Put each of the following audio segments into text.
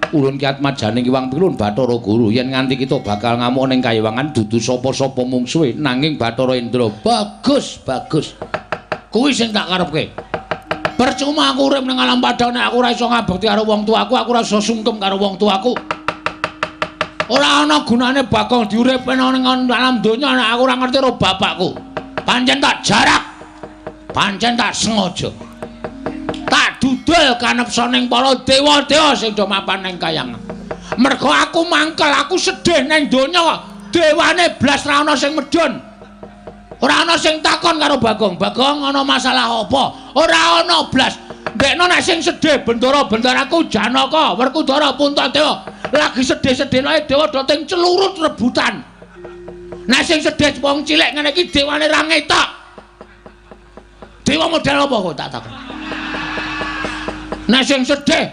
Ulun Ki Atmajane Kiwang Pilun Bathara Guru yen nganti kita bakal ngamuk ning kayiwangan dudu sapa-sapa mungsuhe nanging Bathara Indra. Bagus, bagus. Kuwi sing tak karepke. Percuma aku urip ning alam padang nek aku ora iso ngabekti karo wong tuaku, aku ora iso sungkem karo wong tuaku. Ora ana gunane Bagong diuripne ning alam donya nek aku ora ngerti karo bapakku. Pancen tak jarak. Pancen tak sengaja. Tak dudul kanepsaning para dewa-dewa sing do mapan ning kayangan. Mergo aku mangkel, aku sedih ning donya, dewane blas ra ana sing medhun. Ora ana sing takon karo Bagong. Bagong ana masalah apa? Ora ana blas. Ndekno nek sing sedih bendara-bendaraku Janaka, Werkudara, Puntadewa lagi sedih-sedih lae dewa do ting celurut rebutan. Nek sing sedih wong cilik ngene iki dewane ra ngetok. Dewa model apa kok tak takon? Nek sing sedih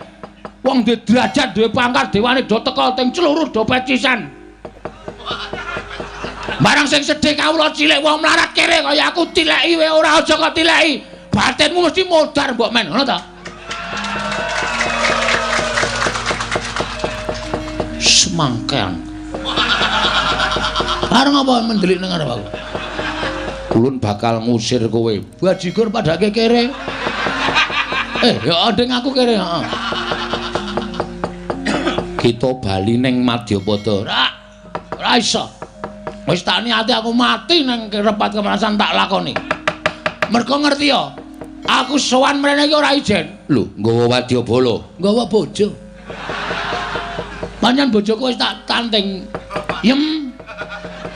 wong duwe derajat duwe pangkat dewane do teka teng celurut do pecisan. Barang sing sedih kawula cilik wong mlarat kere kaya aku tileki wae ora aja kok tileki. Batinmu mesti modar mbok men, ngono ta? Semangkean. Arep ngapa mendelik nang arep aku? Ulun bakal ngusir kowe. Bajigur padake kere. Ya nding aku kere, heeh. Kita bali ning Madyapada. Ora, ora iso. Wis tak niati aku mati ning repat kepanasan tak lakoni. Mergo ngerti ya, aku sowan mrene iki ora ijen. Lho, nggawa wadyabala, nggawa bojo. Pancen bojoku wis tak tanting. Yem.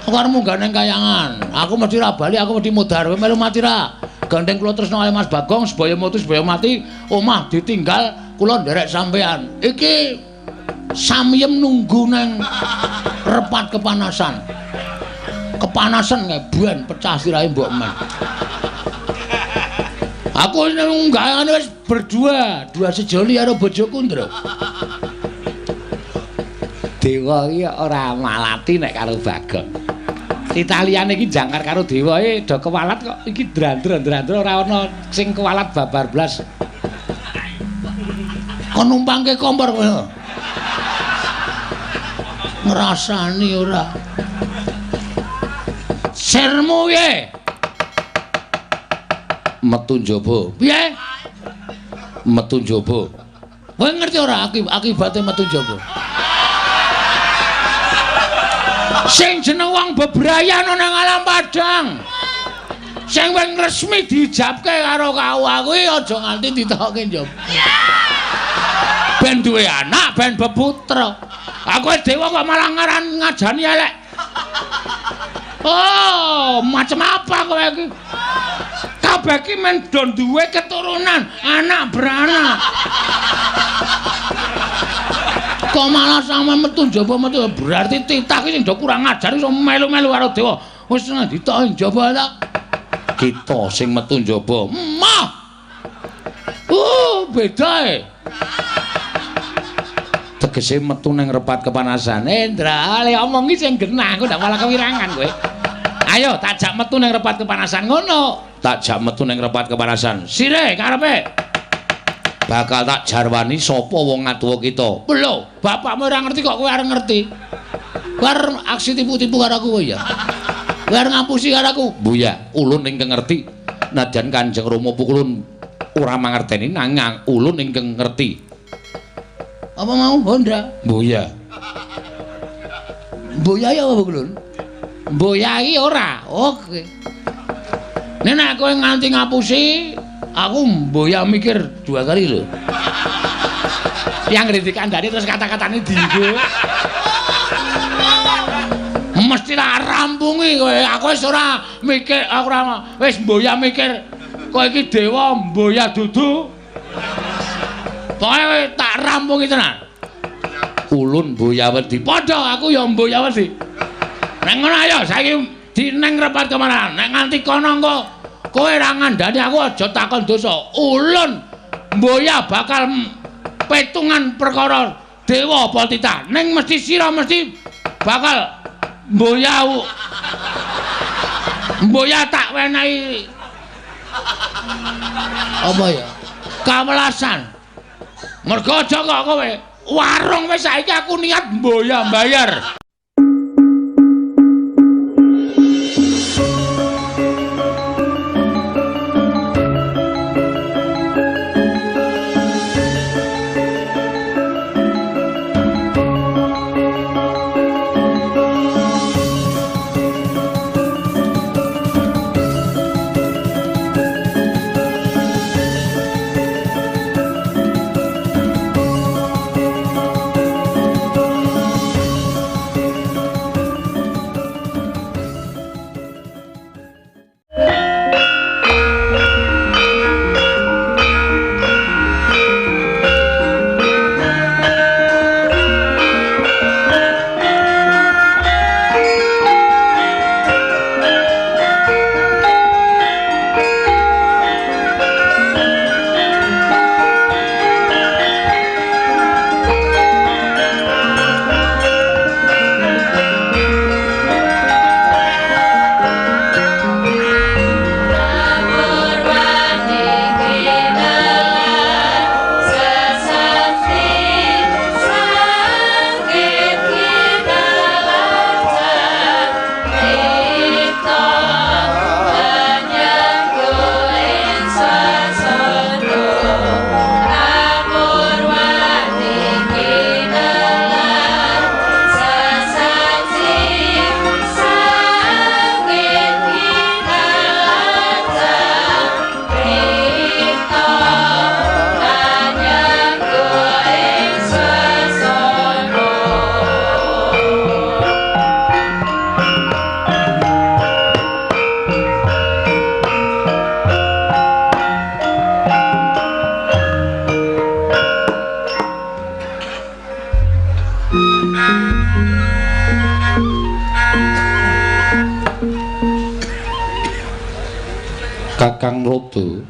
Aku arep munggah ning kayangan. Aku mesti ra bali, aku mesti modar. Kowe melu mati ra? Gandeng kula tresna kali Mas Bagong, sebaya mutu sebaya mati, omah ditinggal kula nderek sampean. Iki samyem nunggu nang repat kepanasan. Kepanasan kae ben pecah sirahe mbok men. Aku nunggakane wis berdua, dua sejoli karo bojoku, Ndra. Dewa iki ora malati nek karo Bagong. Italiane iki jangkar karo dewa e do kewalat kok iki drandra-drandra ora ana sing kewalat babar blas. Kon numpangke kompor kowe. Ngrasani ora. Sirmu piye? Metu njaba. Piye? Metu njaba. Kowe ngerti ora akibate metu njaba? Sing jeneng wong bebrayan ana nang alam padang. Sing wis resmi diijabke karo kau kuwi aja nganti ditokke njaba. Ben duwe anak, ben beputra. Aku dewa kok malah ngaran ngajani elek. Oh, macam apa kowe iki? Kabeh iki men do duwe keturunan, anak beranak. Kok malah sampean metu njaba metu berarti titah iki sing do kurang ajar iso melu-melu karo dewa. Wis ditoki njaba ta. Kita sing metu njaba. Mah. Beda e. Tegese metu nang repat kepanasan. Ndra, le omongi sing genah, aku ndak malah kewirangan kowe. Ayo tak jak metu nang repat kepanasan ngono. Tak jak metu nang repat kepanasan. Sire karepe. Bakal tak jarwani sapa wong ngatuwa kita. Lho, bapakmu ora ngerti kok kowe arep ngerti. Kowe arep aksi tipu-tipu karo aku kowe ya. Kowe arep ngapusi karo aku. Buya, ulun ingkang ngerti. Najan Kanjeng Rama pukulun ora mangerteni nanging ulun ingkang ngerti. Apa mau Honda? Buya. Buya ya apa kulun? Buya iki ora. Oke. Nek nek kowe nganti ngapusi, aku mboya mikir dua kali lho. Yang ngerti kandhane terus kata-katane dienggo. Mesti tak rampungi kowe. Aku wis ora mikir, aku ora wis mboya mikir kowe iki dewa mboya dudu. Pokoke tak rampungi tenan. Ulun mboya wedi. Padha aku ya mboya wedi. Nek ngono ayo saiki di neng repat kemana? Nek nganti kono engko kowe ora ngandani aku aja takon dosa. Ulun mboya bakal petungan perkara dewa apa titah. Ning mesti sira mesti bakal mboya. Mboya tak wenehi apa ya? Kawelasan. Mergo aja kok kowe. Warung wis saiki aku niat mboya bayar. Kakang Rodo,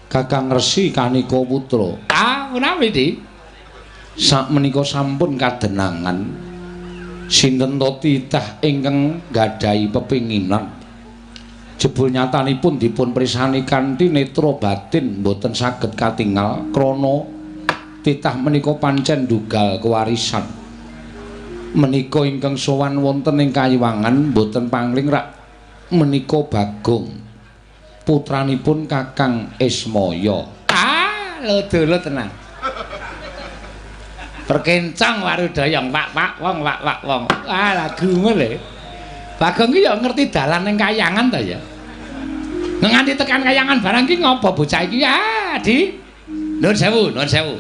Kakang Resi Kanika Putra. Ah, menawi Dik? Sakmenika sampun kadenangan sinten to titah ingkang nggadahi pepinginan. Jebul nyatanipun dipun prisani kanthi netra batin mboten saged katingal krana titah menika pancen ndugal kewarisan. Menika ingkang sowan wonten ing kayiwangan mboten pangling rak menika Bagong, putranipun Kakang Ismaya. Ah, lho dolo tenan. Perkencang warudayang wak-wak wong wak-wak wong. Ah, lagumu lho. Bagong ki ya ngerti dalan ning kayangan ta ya. Nganti tekan kayangan barang ki ngopo bocah iki? Ah, Di. Nuwun sewu, nuwun sewu.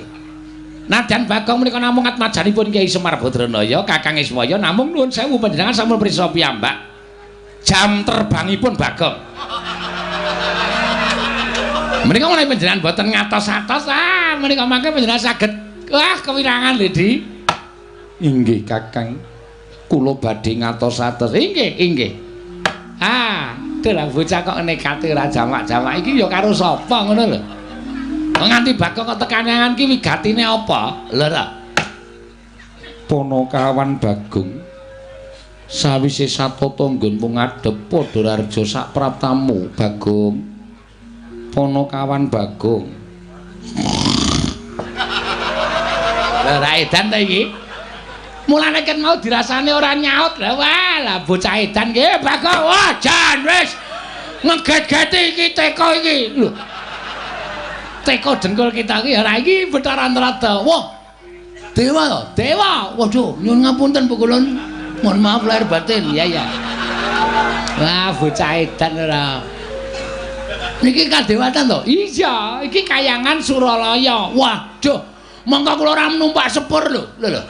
Nadyan Bagong menika namung atmajanipun Kyai Semar Badranaya, Kakang Ismaya, namung nuwun sewu panjenengan sampun prisa piyambak. Jam terbangipun Bagong. Menika menawi panjenengan boten ngatos-atos, ah menika mangke panjenengan saged wah kewirangan lho, Di. Inggih, Kakang. Kula badhe ngatos-atos. Inggih, inggih. Ah, dalah bocah kok nekate ora jamak-jamak iki ya karo sapa ngono lho. Nganti Bagong kok tekan ki wigatine apa? Lho ta. Ponokawan Bagong sawise satata nggonmu ngadhep padha raja sak praptamu Bagong. Ponokawan Bagong. Lha ra edan ta iki? Mulane ket mau dirasane ora nyaut. Lah wah, lah bocah edan ki Bagong. Wah, jan wis ngeget-geti iki teko iki. Lho. Teko dengkul kita iki ora iki Bathara Antarada. Wah. Dewa to? Dewa. Waduh, nyuwun ngapunten Bu Kulun. Mohon maaf lahir batin. Ya ya. Wah, bocah edan ora. Niki kadewatan to? Iya, iki kayangan Suralaya. Waduh, mongko kula ora numpak sepur lho. Lho lho.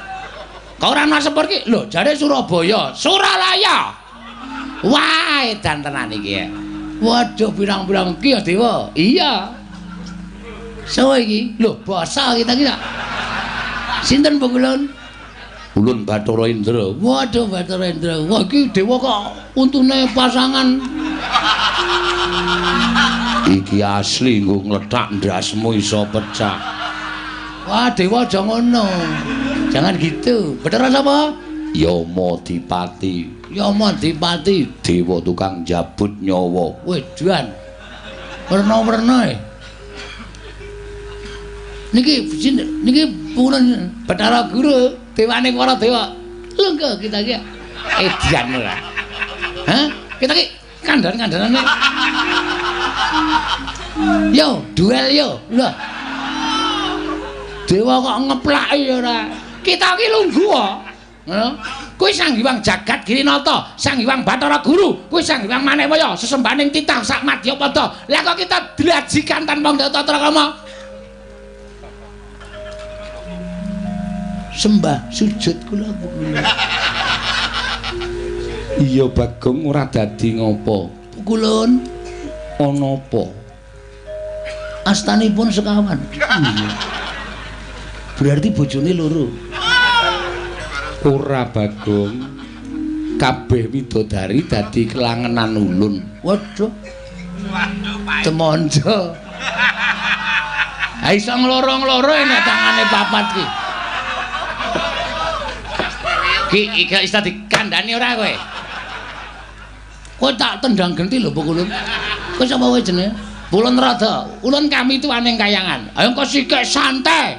Kok ora numpak sepur ki? Lho, jare Surabaya, Suralaya. Wah, edan tenan iki. Waduh, pirang-pirang iki ya dewa. Iya. Sopo iki? Lho, basa kita iki ta. Sinten Bu Kulun? Ulun Bathara Indra. Waduh, Bathara Indra. Wah, iki dewa kok untune pasangan. Iki asli nggo nglethak ndasmu iso pecah. Wah, dewa aja ngono. Jangan gitu. Bathara sapa? Yama Dipati. Yama Dipati, dewa tukang jabut nyawa. Wedan. Werna-werna e. Niki niki Purun Bathara Guru, dewane para dewa. Lungguh kita iki. Edian ora. Hah? Kita iki kandhan-kandhanane. Yo, duel yo. Lah. Dewa kok ngeplaki ora. Kita iki lungguh kok. Ngono. Kuwi Sang Hyang Jagat Girinata, Sang Hyang Bathara Guru, kuwi Sang Hyang Manekwaya, sesembahaning titah sak madyapada. Lah kok kita dlajikan tanpa tata krama? Sembah sujud kula kula. Iya Bagong ora dadi ngopo. Kulun ana apa? Astanipun sekawan. Iya. Berarti bojone loro. Ora Bagong. Kabeh widodari dadi kelangenan ulun. Waduh. Temonjo. Ha iso ngloro-ngloro nek tangane papat ki. Ki iki iso dikandhani ora kowe? Kowe tak tendang genti lho Pukulun. Kowe sapa kowe jenenge? Pulun Rada. Ulun kami tuaning kayangan. Ayo kok sikek santai.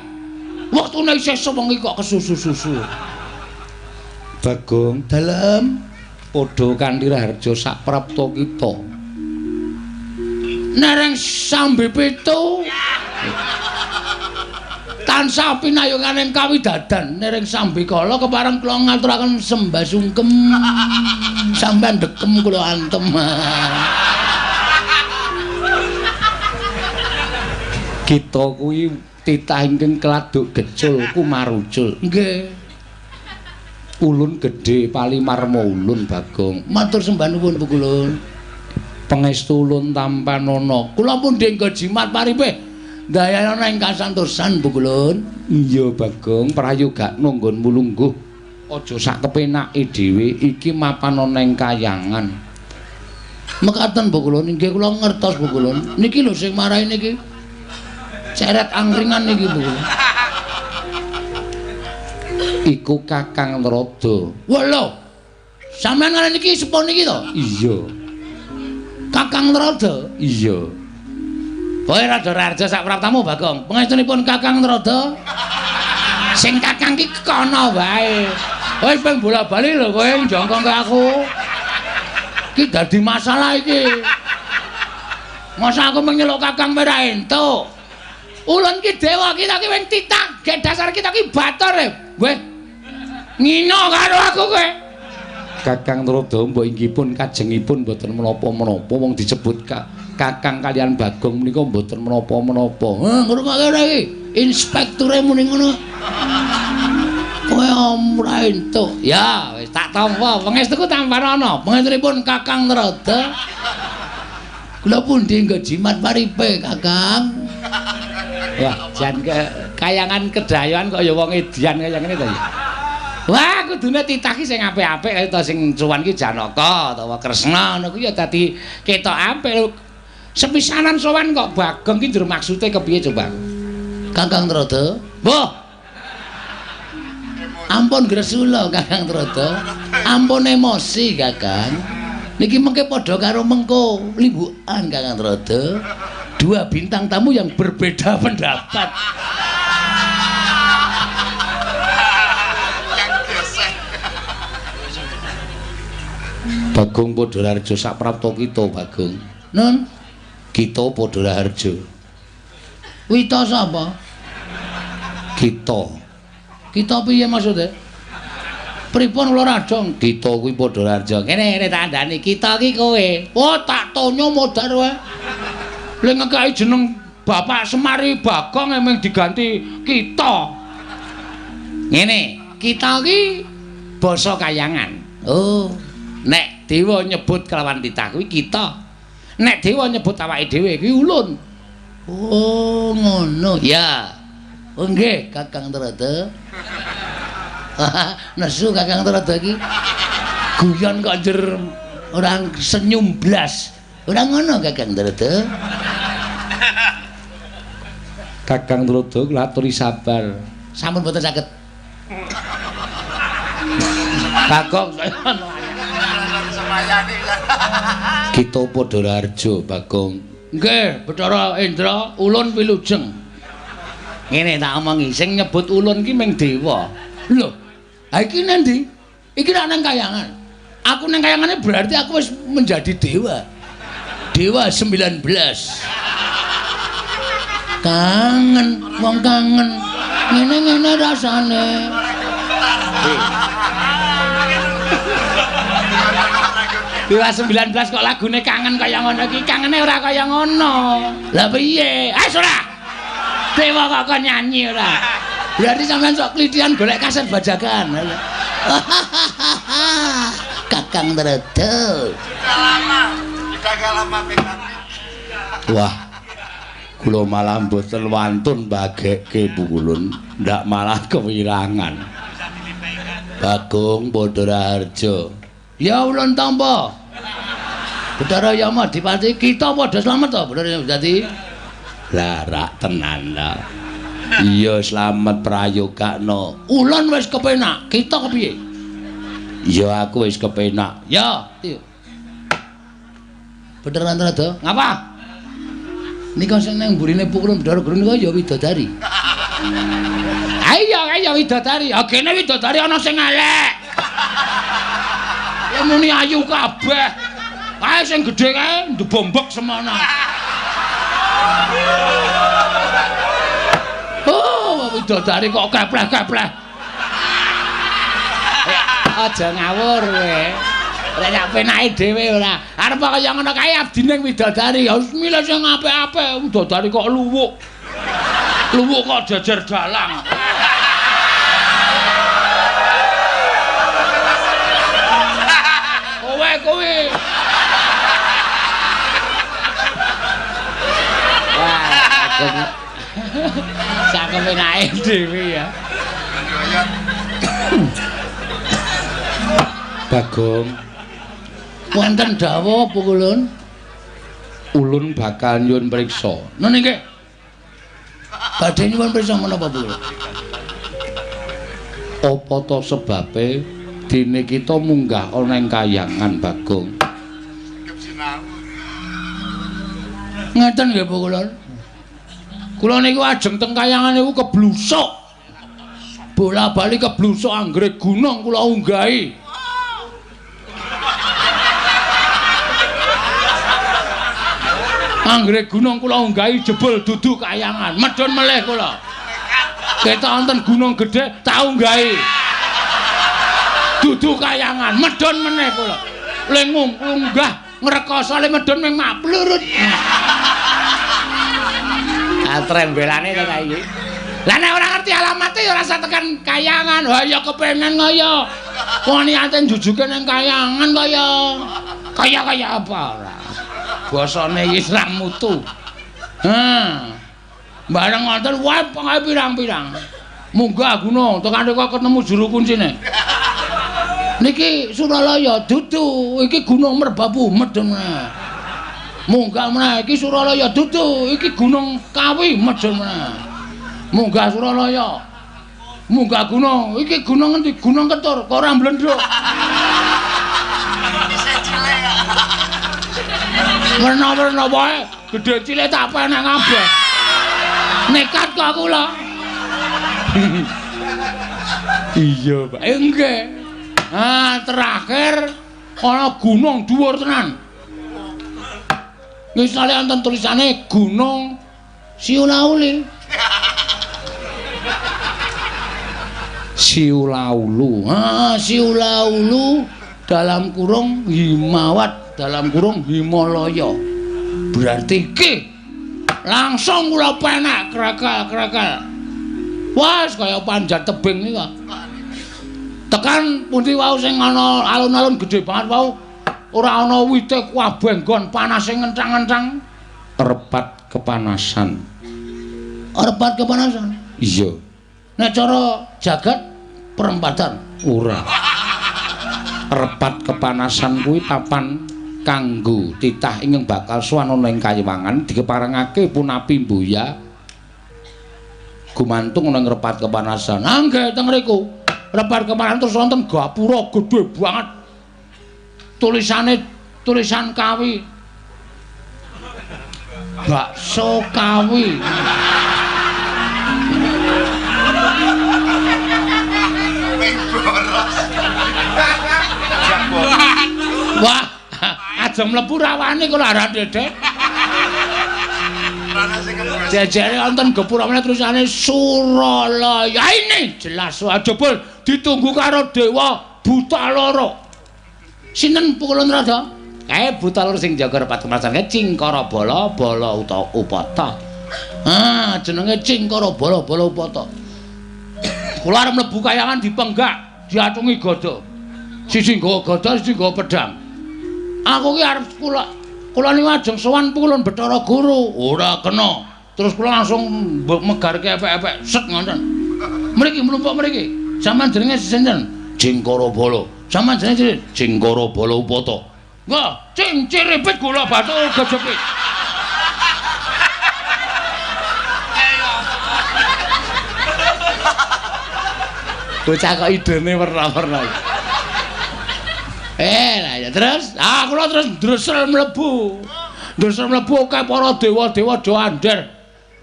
Wektune isih sewengi kok kesusu-susu. Bagong dalem padha kanthi raharja sak prapta kita. Nereng sambe pitu. Tansah pinayunganing kawidadan nereng sambikala kepareng kula ngaturaken sembah sungkem. Sampeyan dekem kula antem. Kita kuwi titah ingkang keladuk gecul kumarucul. Nggih. Ulun gedhe palimarma ulun Bagong. Matur sembah nuwun Pukulun. Pangestu ulun tampanana. Kula pun dengga jimat paripih. Ndayana ing kasantosan Pukulun. Iya Bagong, prayogakno nggonmu lungguh. Aja sak kepenake dhewe, iki mapan ana ing kayangan. Mekaten Pukulun, nggih kula ngertos Pukulun. Niki lho sing marai niki. Ceret angkringan niki Pukulun. Iku Kakang Narada. Wah lho. Sampeyan ngene niki sepuh niki to? Iya. Kakang Narada? Iya. Kowe rada raharja sak praptamu Bagong. Pangestunipun Kakang Narada. Sing kakang ki kono wae. Kowe ping bola-bali lho kowe njongkong ke aku. Ki dadi masalah iki. Masa aku menyeluk kakang ora entuk. Ulun ki dewa kita ki wing titah, gek dasar kita ki bator e. Weh. Ngino karo aku kowe. Kakang Narada mbok inggih pun kajengipun mboten menapa-menapa wong disebut Kakang kalian Bagong menika mboten menapa-menapa. Heh, ngrungokke ora iki? Inspekture muni ngono. Kowe ora entuk. Ya, wis tak tampa. Pangestuku tampanana. Pangestunipun Kakang Narada. Kula pundi nggo jimat paripe, Kakang? Wah, jan kayangan kedayoan kok ya wong edian kaya ngene to ya. Wah, kudune titah ki sing apik-apik kaya ta sing cuwan ki Janaka utawa Kresna ngono kuwi ya dadi ketok apik. Sepisanan sowan kok Bagong ki njur maksude kepiye coba? Kakang Narada. Mbah. Ampun gresula Kakang Narada. Ampun emosi Kakang. Niki mengke padha karo mengko limbukan Kakang Narada. Dua bintang tamu yang berbeda pendapat. Bagong padha raharja sak prapta kita Bagong. Nun, kita padha raharja. Wita sapa? Kita. Kita piye maksude? Pripun kula radong? Kita kuwi padha raharja. Kene kene tak kandhani, kita ki kowe. Oh, tak tonyo modar wae. Le ngekeki jeneng Bapak Semari Bagong emeng diganti kita. Ngene, kita ki basa kayangan. Oh, nek dewa nyebut kelawan titah kuwi kita. Nek dewa nyebut awake dhewe kuwi ulun. Oh, ngono. Ya. Oh nggih, Kakang Narada. Nesu Kakang Narada iki. Guyon kok njer ora senyum blas. Ora ngono Kakang Narada. Kakang Narada kula aturi sabar. Sampun mboten saged. Bagong kita padha raharja Bagong. Nggih, Bathara Indra, ulun wilujeng. Ngene tak omongi, sing nyebut ulun ki ming dewa. Lho, ha iki nang ndi? Iki rak nang kayangan. Aku nang kayangane berarti aku wis menjadi dewa. Dewa 19. Kangen, wong kangen. Ngene-ngene rasane. Dewa 19 kok lagune kangen kaya ngono iki, kangene ora kaya ngono. Lah piye? Ah ora. Dewa kok kon nyanyi ora. Berarti sampean sok klithian golek kaset bajakan. Kakang Tredo. Sudah lama PKB. Wah. Kula malah mboten wantun bagekke Pukulun, ndak malah kewirangan. Bagong Padha Raharja. Ya ulun tampa. Bathara Yama Dipati kita padha slamet to, Bathara Yama Dipati. Lah rak tenan ta. Iya slamet prayogakno. Ulun wis kepenak, kita kepiye? Ya aku wis kepenak. Ya, yuk. Bathara Antarada, ngapa? Nika sing nang mburine Pukulun Bathara Guru nika ya widodari. Ayo, ayo widodari. Ha kene widodari ana sing elek. Ya muni ayu kabeh. Kae sing gedhe kae ndebombok semono. Oh, widodari kok kepleh-kepleh. Aja ngawur kowe. Ora sak penake dhewe ora. Arep kaya ngono kae abdine widodari. Ya wis milih sing apik-apik. Widodari kok luwuk. Luwuk kok jejer dalang. Kowe kowe. Wah, sak penake dhewe ya. Bagong. Wonten dawuh Pukulun? Ulun bakal nyuwun priksa. Nun nggih. Badhe nyuwun priksa menapa Pukulun? Apa ta sebabe dene kita munggah ana ing kayangan Bagong? Ngeten nggih Pukulun. Kula niku ajeng teng kayangan niku keblusuk. Bola-bali keblusuk anggere gunung kula unggahi. Anggere gunung kula unggahi jebul dudu kayangan, medhun melih kula. Ketok wonten gunung gedhe tak unggahi. Dudu kayangan, medhun meneh kula. Le ngunggah ngrekoso le medhun ming maplurut. Ah trembelane to ta iki. Lah nek ora ngerti alamate ya ora usah tekan kayangan. Wah ya kepengen kaya. Wong niate njujuke ning kayangan kaya. Kaya-kaya apa ora. Basane iki ra mutu. Ha. Bareng wonten wae pengae pirang-pirang. Munggah gunung tekan kok ketemu juru kuncine. Niki Suralaya dudu, iki Gunung Merbabu medhun meneh. Munggah meneh iki Suralaya dudu, iki Gunung Kawi medhun meneh. Munggah Suralaya. Munggah gunung, iki gunung endi? Gunung Ketur, kok ora mblendhuk. Werna-werna wae, gedhe cilik tak penek kabeh. Nekat kok kula. Iya, Pak. Nggih. Ah, terakhir ana gunung dhuwur tenan. Misale wonten tulisane Gunung Siulauli. Siulaulu. Ah, Siulaulu dalam kurung Himawat, dalam kurung Himalaya. Berarti iki langsung kula penek krekel-krekel. Wah, kaya panjat tebing iki kok. Tekan pundi wau sing ana alun-alun gedhe banget wau, ora ana wite kabeh nggon panase ngencang-ngencang. Repat kepanasan. Repat kepanasan? Iya. Nek cara jagat perempatan ora. Repat kepanasan kuwi papan kanggo titah ingkang bakal sowan ana ing kayiwangan dikeparengake punapi mbuya gumantung ana ing repat kepanasan. Ah nggih teng mriku. Repat kepanasan terus wonten gapura gedhe banget. Tulisane tulisan Kawi. Bakso Kawi. ajeng mlebu rawani kula arah dedek. Jejere wonten gepura meneh tulisane Suralaya. Ini jelas jebul ditunggu karo dewa buta loro. Sinten Pukulun Rada? Kae buta loro sing jaga repat kemrasan kae Cingkara Bala Bala utawa Upata. Ah, jenenge Cingkara Bala Bala Upata. Kula arep mlebu kayangan dipenggak, diatungi gada. Siji nggawa gada, siji nggawa pedhang. Aku ki arep kula niku ajeng sowan Pukulun Bathara Guru. Ora kena. Terus kula langsung megarke epek-epek set ngoten. Mriki mlumpuk mriki. Sampeyan jenenge sinten? Cingkara Bala. Sampeyan jenenge sinten? Cingkara Bala Upata. Nggih, cing ciripit gula batu gejepit. Bocah kok idene werna-werna. Lah ya terus, kula terus ndresel mlebu. Ndresel mlebu akeh para dewa-dewa do andher.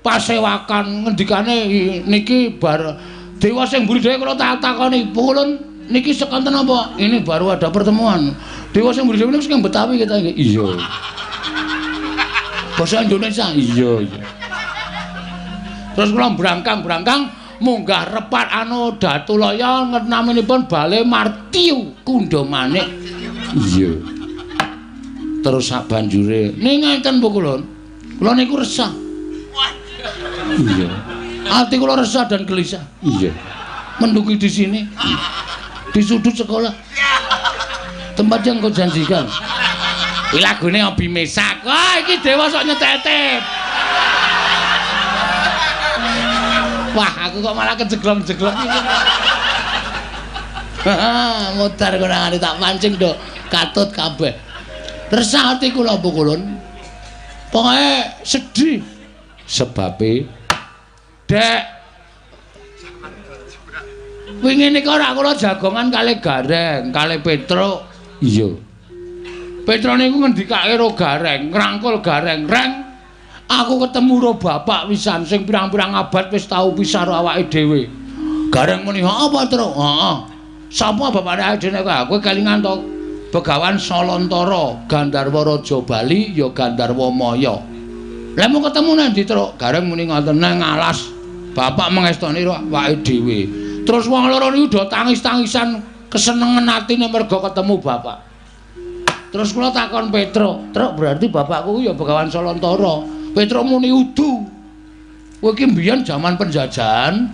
Pasewakan ngendikane niki bar dewa sing mburi dhewe kula tak takoni, "Pukulun niki sekonten apa?" Ini baru ada pertemuan. Dewa sing mburi dhewe niku sing Betawi kita nggih. Iya. Basa Indonesia. Iya, iya. Terus kula brangkang-brangkang munggah repat anu Datulaya naminipun Bale Martiu Kundha Manik. Iya. Terus sak banjure ning ngeten Pukulun. Kula niku resah. Iya. Ati kula resah dan gelisah. Iya. Menduki di sini. Di sudut sekolah. Tempat yang kau janjikan. Iki lagune Obi Mesak. Wah, iki dewa sok nyetetep. Wah, aku kok malah kejeglong-jeglong iki. Mutar kurangane tak pancing do katut kabeh. Resah ati kula Pukulun. Pokoke sedih. Sebabe Dek wingi nika ora kula jagongan kalih Gareng, kalih Petruk. Iya. Petruk niku ngendikake ro Gareng, ngrangkul Gareng, "Reng, aku ketemu ro bapak pisan sing pirang-pirang abad wis tau pisah ro awake dhewe." Gareng muni, "Apa, Truk?" "Heeh." "Sapa bapakne awake dhewe nek kowe kelingan to Begawan Salantara, Gandharwa Raja Bali ya Gandharwa Maya." "Lah mau ketemu nang ndi, Truk?" Gareng muni ngoten, "Nang alas. Bapak mengestoni ro awake dhewe." Terus wong loro niku do tangis-tangisan kesenengan atine mergo ketemu bapak. Terus kula takon Petruk, "Truk, berarti bapakku ya Begawan Salantara." Petruk muni, "Udu. Kowe iki mbiyen jaman penjajahan.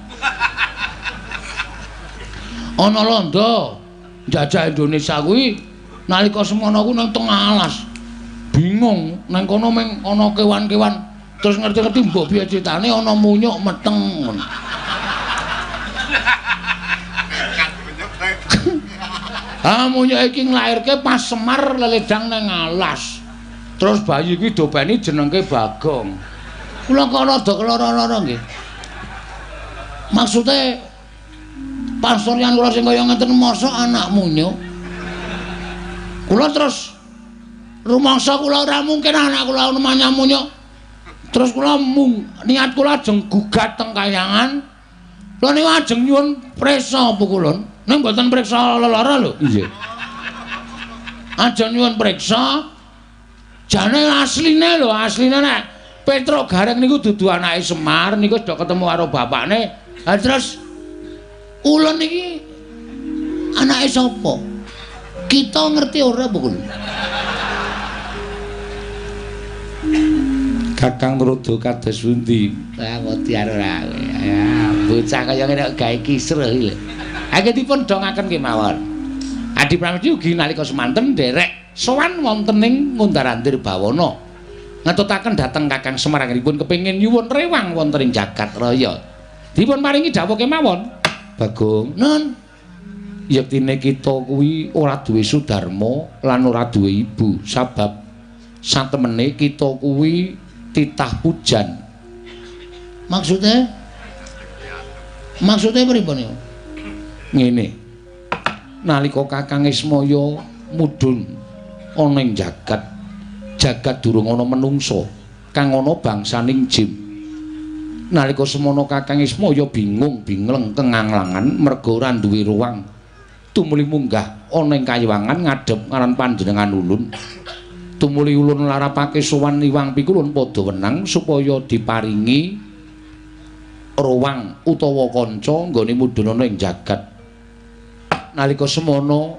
Ana londo njajah Indonesia kuwi nalika semono ku nang tengah alas. Bingung, nang kono meng ana kewan-kewan. Terus ngerti-ngerti mbok piye critane ana munyuk meteng." Ah, munyuk iki nglairke pas Semar leledang nang alas. Terus bayi kuwi dobeni jenengke Bagong. Kula kok rada keloro-loro nggih. Maksude pasuryan kula sing kaya ngeten mosok anak munyuk. Kula terus rumangsa kula ora mungkin anak kula namanya munyuk. Terus kula niat kula ajeng gugat teng kayangan. Kula niku ajeng nyuwun priksa Pukulun. Ning mboten priksa lelara lho. Nggih. Ajeng nyuwun priksa jane asline lho, asline nek Petruk Gareng niku dudu anake Semar niku wis do ketemu karo bapakne. Lah terus ulun niki anake sapa? Kita ngerti ora Pukulun? Kakang Rada kados pundi? Wah, wedi ora kowe. Ya, bocah kaya ngene kok gawe kisruh iki lho. Akeh dipun dongaken kemawon. Adi Pramesti ugi nalika semanten nderek sowan wonten ing Ngundar-andir Bawana. Ngetutaken dhateng Kakang Semar anggenipun kepengin nyuwun rewang wonten ing jagat raya. Dipun paringi dawuh kemawon. Bagong, nun yektine kita kuwi ora duwe sudarma lan ora duwe ibu, sabab satemene kita kuwi titah pujan. Maksudnya? Maksudnya pripun niku? Ngene. Nalika Kakang Ismaya mudhun ana ing jagat, jagat durung ana menungsa, kang ana bangsaning jin. Nalika semono Kakang Ismaya bingung bingleng kenganglangan merga ora duwe ruang. Tumuli munggah ana ing kayiwangan ngadhep ngaran panjenengan ulun. Tumuli ulun larapake sowan Iwang Pikulun padha wenang supaya diparingi ruwang utawa kanca nggone mudhun ana ing jagat. Nalika semono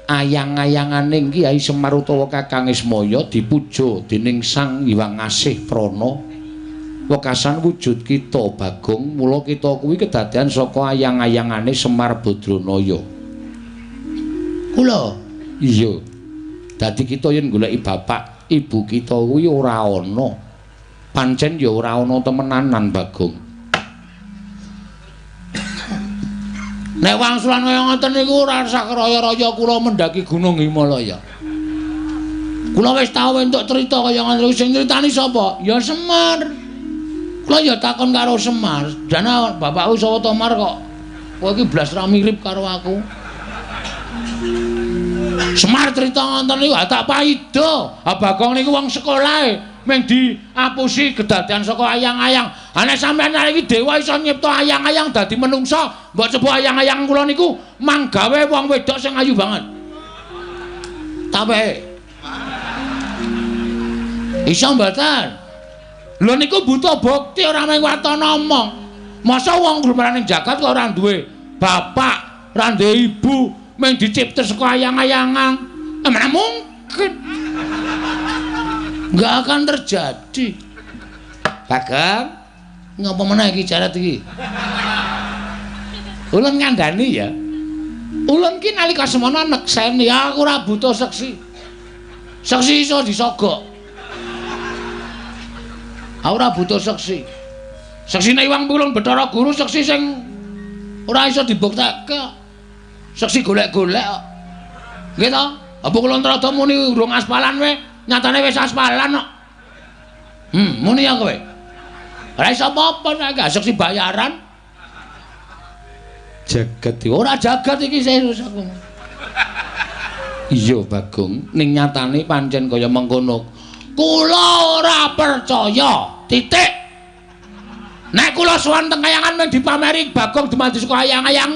ayang-ayanganing Kyai Semar utawa Kakang Ismaya dipuja dening Sang Hyang Asih Prana. Wekasan wujud kita Bagong, mula kita kuwi kedadean saka ayang-ayangane Semar Badranaya. Kula iya. Dadi kita yen goleki bapak ibu kita kuwi ora ana. Pancen ya ora ana temenanan Bagong. Nek wangsulan kaya ngoten niku ora usah raya-raya kula mendaki Gunung Himalaya. Kula wis tau entuk crita kaya ngoten niku, sing nyritani sapa? Ya Semar. Kula ya takon karo Semar, "Dana bapakku sapa to Mar kok kowe iki blas ra mirip karo aku?" Semar crita ngoten niku tak paida. Ha Bagong niku wong sekolahe mung diapusi kedadean saka ayang-ayang. Ha nek sampeyan iki dewa iso nyipta ayang-ayang dadi menungsa, mbok coba ayang-ayang kula niku manggawe wong wedok sing ayu banget. Tape. Iso mboten? Lho niku butuh bukti ora mung waton omong. Masa wong gumraning jagat kok ora duwe bapak, ora duwe ibu, mung dicipta saka ayang-ayangan. Mana mungkin. Enggak akan terjadi. Bagong, ngapa meneh iki jarat iki? Ulun ngandani ya. Ulun ki nalika semono nekseni aku ora butuh seksi. Seksi iso disogok. Aku ora butuh seksi. Seksine Iwang Pulung Bathara Guru seksi sing ora iso dibuktekke. Seksi golek-golek kok. Nggih to? Apa kula rada muni urung aspalan we, nyatane wis aspalan kok. Muni ya kowe. Ora iso apa-apa nek gak seksi bayaran. Jagat ora jagat iki serius aku. Iya Bagong, ning nyatane pancen kaya mengkono. Kula ora percaya. Titik. Nek kula sowan teng kayangan mung dipameri Bagong dumadi saka ayang-ayang,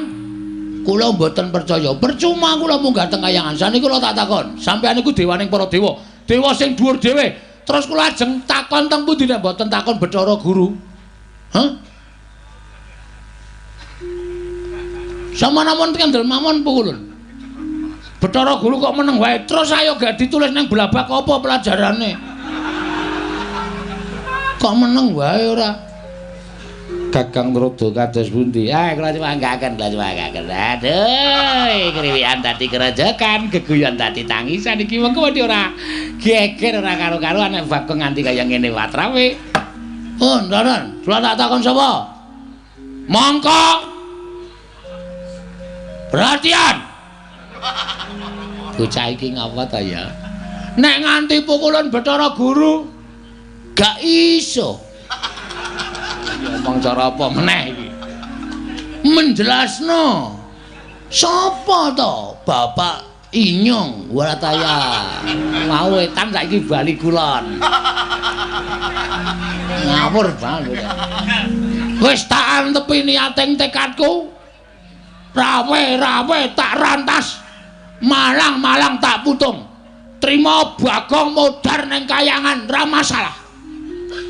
kula mboten percaya. Percuma kula munggah teng kayangan. Saniki kula tak takon, sampeyan niku dewaning para dewa, dewa sing dhuwur dhewe. Terus kula ajeng takon teng pundi nek mboten takon Bathara Guru? Hah? Sampeyan kendel mawon pukulun. Bathara Guru kok meneng wae. Terus ayo gak ditulis nang blabak apa pelajarane? Kok meneng wae ora? Kakang Rada kados pundi? Ah, kula nyuwanggaken, kula nyuwanggaken. Aduh, kriwikan dadi kerejekan, geguyon dadi tangisan iki mengko wedi ora geger ora karo-karuan nek Bagong nganti kaya ngene watrawe. Oh, ndoron, kula tak takon sapa? Mongko. Perhatian. Bocah iki ngapa ta ya? Nek nganti pukulan Bathara Guru gak iso. Ngomong cara apa meneh iki? Menjelasno. Sapa to Bapak Inyong Warataya? Mau wetan saiki bali kulon. Ngawur banget. Wis tak antepi niating tekadku. Rawe-rawe tak rantas. Malang-malang tak putung. Trima Bagong modar ning kayangan ra masalah.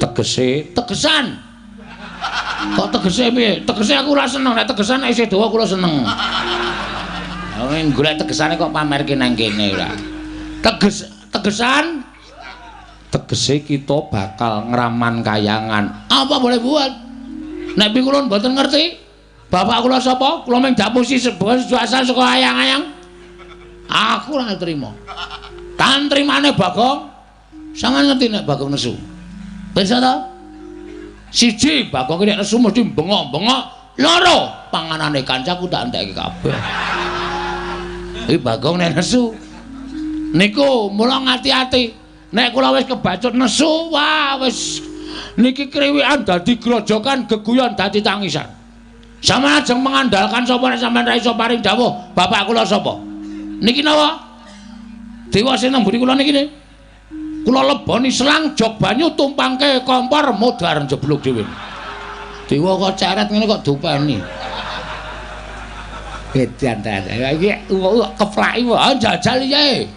Tegese, tegesan. Kok tegese piye? Tegese aku ora seneng, nek tegesan nek isih dawa kula seneng. Nek golek tegesane kok pamerke nang kene ora. Tegesan tegese kita bakal ngraman kayangan. Apa boleh buat? Nek pikulun mboten ngerti, bapak kula sapa? Kula mung dapusi sebuah asal saka ayang-ayang. Aku ora trima. Tan trimane Bagong. Sampeyan ngerti nek Bagong nesu? Pirsa ta? Siji, Bagong nek nesu mesti bengok-bengok. Loro, panganane kancaku tak entekke kabeh. Iki Bagong nek nesu. Niku mula ngati-ati. Nek kula wis kebacut nesu, wah wis niki kriwikan dadi grojokan, geguyon dadi tangisan. Sampeyan ajeng mengandalkan sapa nek sampeyan ra iso paring dawuh, bapak kula sapa? Niki napa? Dewa sing nang mburi kula niki ne. Kula leboni selang jog banyu tumpangke kompor modar njeblug dhewe. Dewa kok ceret ngene kok dopeni. Edan ta. Iki keplaki wae jajal piye.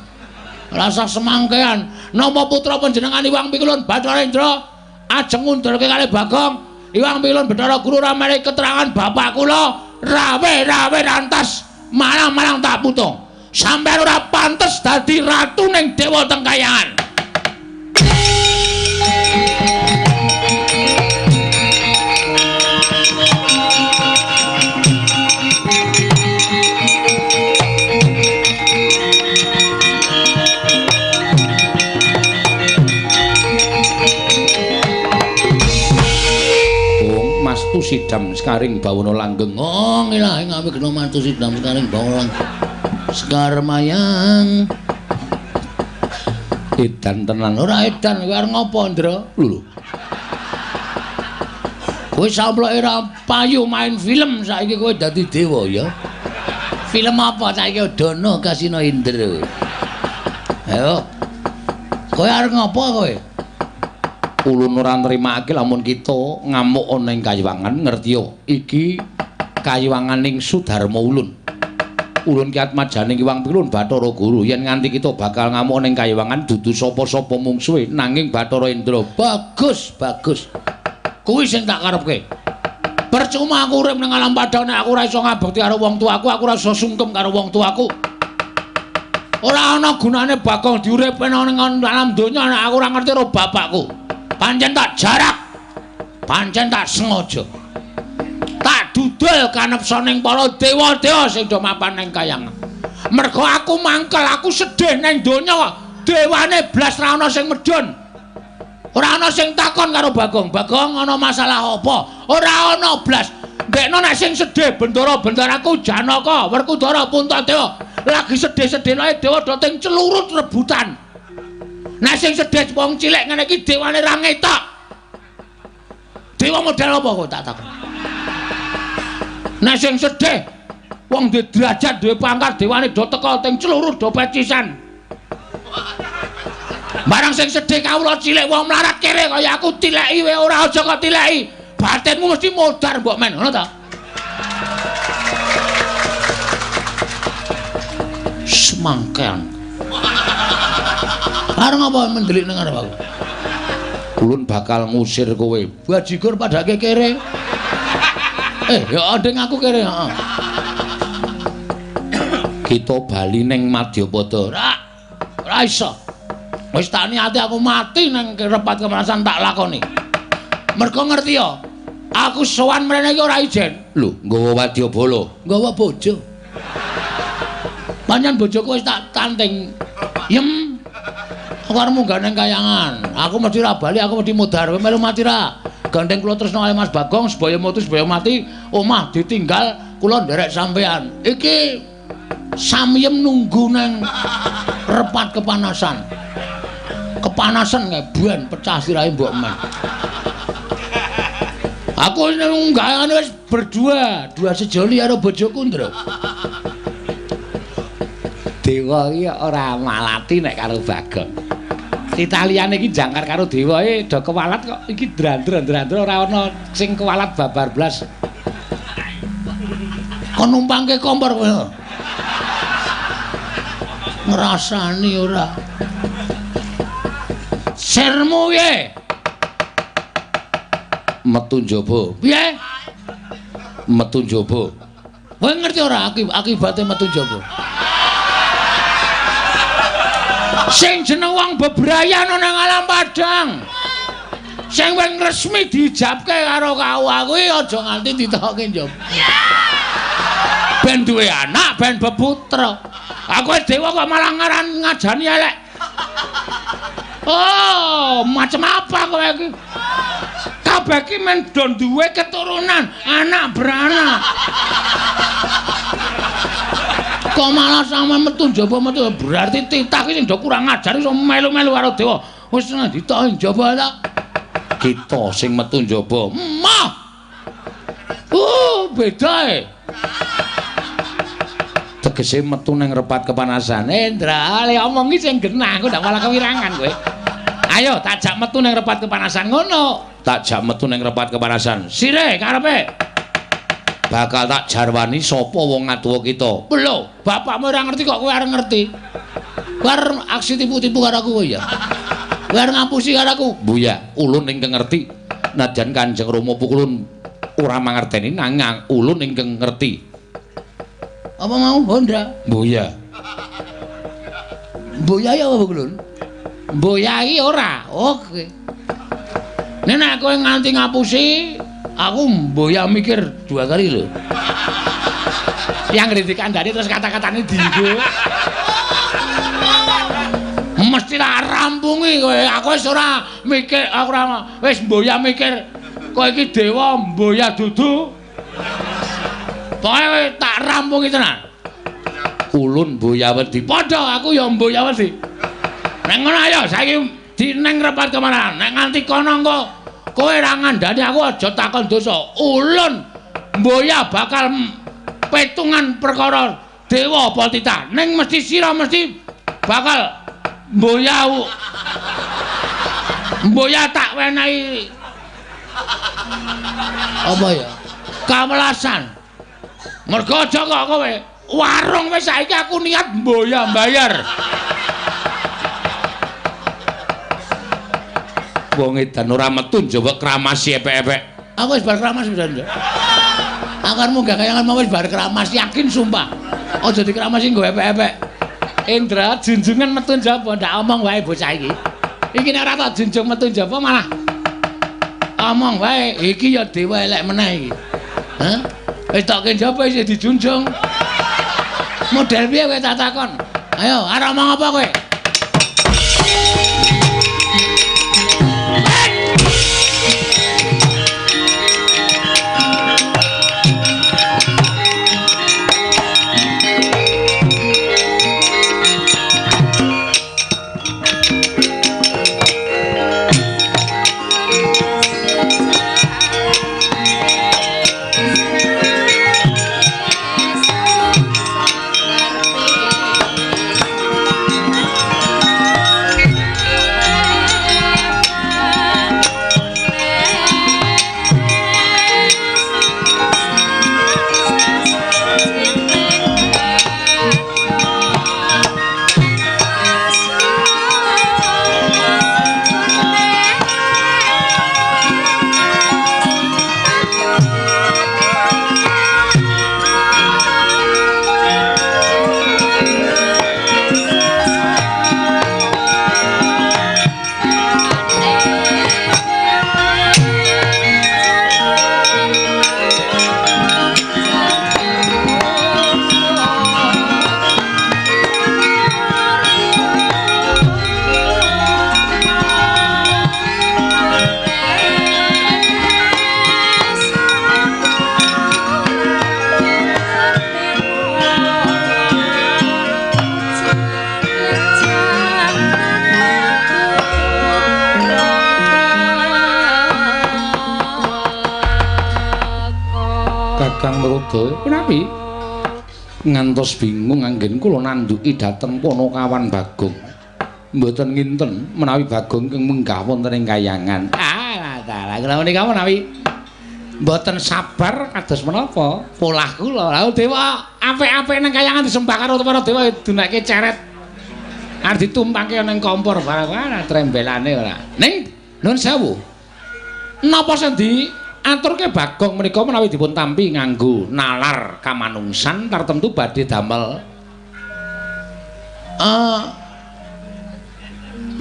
Rasa semangkean. Napa putra panjenengan Iwang Pikulun Bathara Indra ajeng ngundurke kalih Bagong? Iwang Pikulun Bathara Guru ora menehi keterangan bapak kula rawe-rawe rantas malang-malang tak putung. Sampeyan ora pantes dadi ratu ning dewa teng kayangan. Sidam sekaring bawana langgeng. Oh, ngilahi ngawi gena mantu sidam sekaring bawana langgeng. Sekar mayang. Edan tenan. Ora edan kowe arep ngopo, Ndra? Lho. Kowe samploke ora payu main film saiki kowe dadi dewa ya. Film apa saiki Dono Kasino Indra. Ayo. Kowe arep ngopo kowe? Ulun ora nrimake lamun kita ngamuk ana ing kayiwangan ngertiya iki kayiwanganing Sudarma ulun. Ulun ki atmajaning Iwang Pilun Bathara Guru yen nganti kita bakal ngamuk ning kayiwangan dudu sapa-sapa mungsuhe nanging Bathara Indra. Bagus, bagus. Kuwi sing tak karepke. Percuma aku urip ning alam padang nek aku ora iso ngabekti karo wong tuaku, aku ora iso sungkem karo wong tuaku. Ora ana gunane Bagong diuripne ning alam donya nek aku ora ngerti karo bapakku. Pancen tak jarak, pancen tak sengaja, tak dudul kanepsaning para dewa-dewa sing do mapan ning kayangan. Mergo aku mangkel, aku sedih ning donya, dewane blas ra ana sing medhun. Ora ana sing takon karo Bagong. Bagong ana masalah apa? Ora ana blas. Ndekno nek sing sedih bendara-bendaraku Janaka, Werkudara, Puntadewa lagi sedih-sedihne dewa do ting celurut rebutan. Nek sing sedih wong cilik ngene iki dewane ra ngetok. Dewa model apa kok tak takon. Nek sing sedih wong duwe derajat, duwe pangkat, dewane do teka ting celurut do pecisan. Barang sing sedih kawula cilik wong mlarat kere kaya aku tileki wae ora aja kok tileki. Batinmu mesti modar mbok men, ngono ta? Semangkean. Arep ngapa mendelik nang arep aku? Ulun bakal ngusir kowe. Bajigur padake kere. Ya nding aku kere, heeh. Kita bali ning Madyapada. Ora iso. Wis tak niati aku mati nang repat kemerasan tak lakoni. Mergo ngerti ya, aku sowan mrene iki ora ijen. Lho, nggawa wadyabala, nggawa bojo. Pancen bojoku wis tak tanting. Yem. Aku arep munggah nang kayangan. Aku mesti ra bali, aku mesti mudhar. Kowe melu mati ra? Gandeng kula tresna kali Mas Bagong, sebaya mutu sebaya mati, omah ditinggal, kula nderek sampean. Iki samyem nunggu nang repat kepanasan. Kepanasan kae ben pecah sirahe mbok men. Aku nang wis berdua, dua sejoli karo bojoku, Ndra. Dewa iki ora malati nek karo Bagong. Italiane iki jangkar karo dewa e do kewalat kok iki drandra-drandra ora ana sing kewalat babar blas. Kon numpangke kompor kowe. Ngrasani ora. Sirmu piye? Metu njaba. Piye? Metu njaba. Kowe ngerti ora akibate metu njaba? Sing jeneng wong bebrayan ana nang alam padang. Sing wis resmi diijabke karo KUA kuwi aja nganti ditokke njaba. Ben duwe anak, ben beputra. Aku dewa kok malah ngaran ngajani elek. Oh, macam apa kowe iki? Kabeh iki men do duwe keturunan, anak beranak. Kok malah sama metu njaba metu berarti titah iki sing do kurang ajar iso melu-melu karo dewa. Wis ditoki njaba ta. Kita sing metu njaba. Mah. Beda e. Tegese metu nang repat kepanasan. Ndra, le omongi sing genah, aku ndak malah kewirangan kowe. Ayo tak jak metu nang repat kepanasan ngono. Tak jak metu nang repat kepanasan. Sire karepe. Bakal tak jarwani sapa wong ngatuwa kita. Lho, bapakmu ora ngerti kok kowe arep ngerti. Kowe arep aksi tipu-tipu karo aku kowe ya. Kowe arep ngapusi karo aku? Mbuya, ulun ingkang ngerti. Najan Kanjeng Rama pukulun ora mangerteni nanging ulun ingkang ngerti. Apa mau Honda? Mbuya. Mbuya ya apa kulun? Mbuya iki ora. Oke. Nek kowe nganti ngapusi, aku mbuya mikir dua kali lho. Yang ngerti kandhane terus kata-katane dienggo. Mesti tak rampungi kowe. Aku wis ora mikir, aku ora wis mbuya mikir kowe iki dewa mbuya dudu. Pokoke tak rampungi tenan. Ulun mbuya wedi. Padha aku ya mbuya wedi. Nek ngono ayo saiki dineng repat kemana? Nek nganti kono engko kowe ora ngandhani aku aja takon dosa. Ulun mbuya bakal petungan perkara dewa apa titah. Ning mesti sira mesti bakal mbuya mbuya tak wenehi apa ya? Kawelasan. Mergo aja kok kowe warung wis saiki aku niat mbuya mbayar. Wong edan ora metu njawab kramasi epek-epek. Aku wis bar kramas pisan. Aku arep munggah kayangan mau wis bar kramas yakin sumpah. Aja dikramasi nggo epek-epek. Indra junjungan metu njaba ndak omong wae bocah iki. Iki nek ora tak junjung metu njaba malah omong wae. Iki ya dewa elek meneh iki. Hah? Wis tokke njaba isih dijunjung. Model piye kowe tak takon? Ayo, arep omong apa kowe? Kakang Mruda punapi ngantos bingung anggen kula nandhuki dhateng Panakawan Bagong. Mboten nginten menawi Bagong ingkang menggah wonten ing kayangan. Ah, dalah kula menika menawi mboten sabar kados menapa polah kula. Lha dewa apik-apik nang kayangan disembah karo para dewa dunake ceret. Arep ditumpangke nang kompor barang ora trembelane ora. Ning nuwun sewu. Napa sing di aturke Bagong menika menawi dipun tampi nganggo nalar kamanungsan tartemtu badhe damel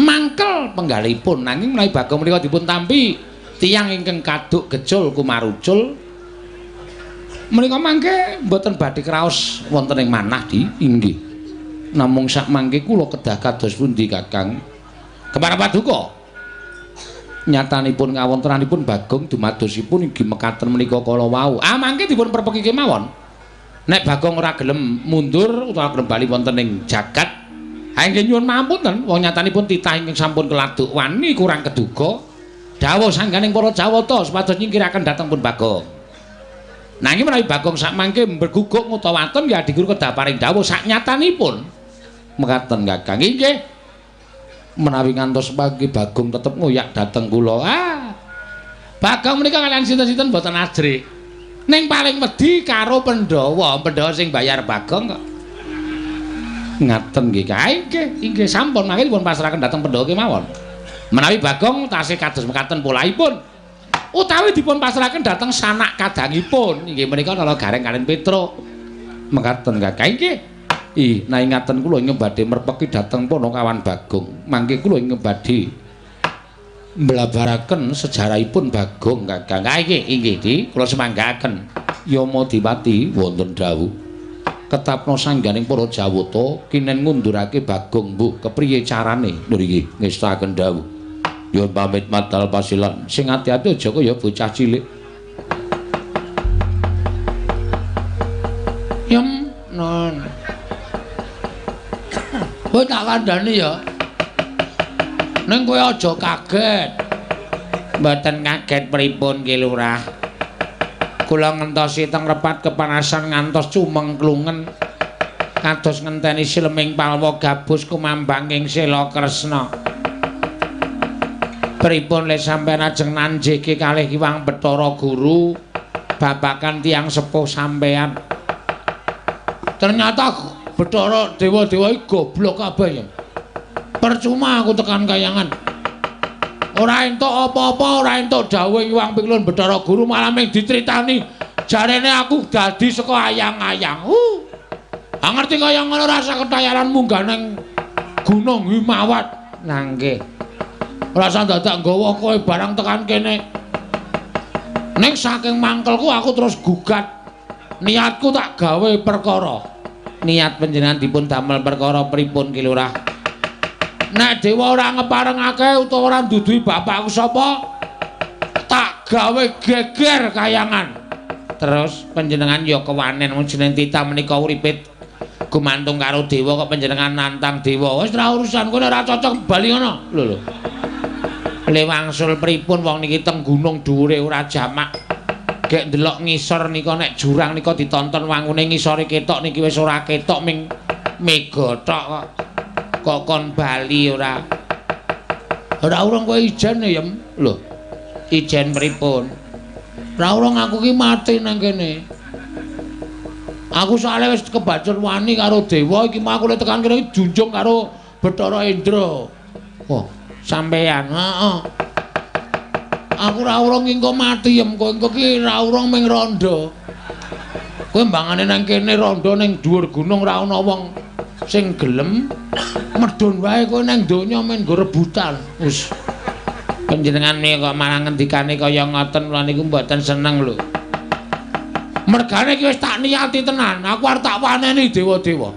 mangkel penggalipun, nanging menawi Bagong menika dipun tampi tiyang ingkang kaduk gecul kumarucul menika mangke mboten badhe kraos wonten ing manah di inggih. Namung sak mangke kula kedah kados pundi Kakang? Kemara paduka? Nyatanipun kawontenanipun Bagong dumadosipun inggih mekaten menika kala wau. Ah mangke dipun perpeki kemawon. Nek Bagong ora gelem mundur utawa gelem bali wonten ing jagat, ha inggih nyuwun pangapunten wong nyatanipun titah ingkang sampun keladuk wani kurang keduga. Dawuh sangganing para Jawata supados nyingkiraken dhateng pun Bagong. Nanging menawi Bagong sak mangke mberguguk ngutawaton ya adigur kedah paring dawuh sak nyatanipun. Mekaten Kakang. Inggih. Menawi ngantos pagi Bagong tetep ngoyak dhateng kula. Ah. Bagong menika kalian sinten-sinten mboten ajrih. Ning paling wedi karo Pandhawa, Pandhawa sing bayar Bagong kok. Ngaten nggih. Nggih, inggih sampun mangke dipun pasrahaken dhateng Pandhawa kemawon. Menawi Bagong tasih kados mekaten polahipun utawi dipun pasrahaken dhateng sanak kadangipun inggih menika Nala Gareng kaliyan Petruk. Mekaten Kakang inggih. Ih, nah ingaten kula ingkang badhe merpeki dhateng Panakawan Bagong. Mangke kula ingkang badhe mblabaraken sejarahipun Bagong Kakang. Ha inggih, inggih Di, kula semanggaken. Yama Dipati wonten dawuh. Ketapna sangganing para Jawata kinen ngundurake Bagong mbuh kepriye carane? Lho nggih, ngestakaken dawuh. Nyuwun pamit madal pasilan. Sing ati-ati aja kaya bocah cilik. Yem non. Kowe tak kandhani ya. Ning kowe aja kaget. Mboten kaget pripun Ki Lurah. Kula ngentosi teng repat kepanasan ngantos cumengklungen. Kados ngenteni sileming palwa gabus kumambang ing Sela Kresna. Pripun le sampeyan ajeng nanjeke kalih Hyang Bathara Guru babakan tiyang sepuh sampeyan. Ternyata Bathara dewa-dewa iki goblok kabeh ya. Percuma aku tekan kayangan. Ora entuk apa-apa, ora entuk dawuh Hyang Piklun Bathara Guru malah mung dicritani jarene aku dadi saka ayang-ayang. Ah ngerti kaya ngono rasa ketayaran munggah nang Gunung Himawat. Lah nggih. Rasa dadak nggawa kowe barang tekan kene. Ning saking mangkelku aku terus gugat. Niatku tak gawe perkara. Niat panjenengan dipun damel perkara pripun Ki Lurah? Nek dewa ora ngeparengake utawa ora nduduhi bapakku sapa, tak gawe geger kayangan. Terus panjenengan ya kewanen wong jeneng titah menika uripe gumantung karo dewa kok panjenengan nantang dewa. Wis ora urusan kowe ora cocok bali ngono. Lho lho. Le wangsul pripun wong niki teng gunung dhuwure ora jamak. Gek ndelok ngisor nika nek jurang nika ditonton wangune ngisore ketok niki wis ora ketok ming mega tok kok. Kok kon bali ora. Ora urung kowe ijen ya, lho. Ijen pripun? Ora urung aku ki mati nang kene. Aku soalé wis kebacut wani karo dewa iki mau aku tekan kene iki junjung karo Bathara Indra. Wah, sampeyan. Heeh. Aku ora urung engko mati yem kowe engko ki ora urung ming rondo. Kowe mbangane nang kene rondo ning dhuwur gunung ora ana wong sing gelem medhun wae kowe nang donya men nggo rebutan. Wis panjenengan kok malah ngendikane kaya ngoten kula niku mboten seneng lho. Mergane iki wis tak niati tenan, aku arep tak waneni dewa-dewa.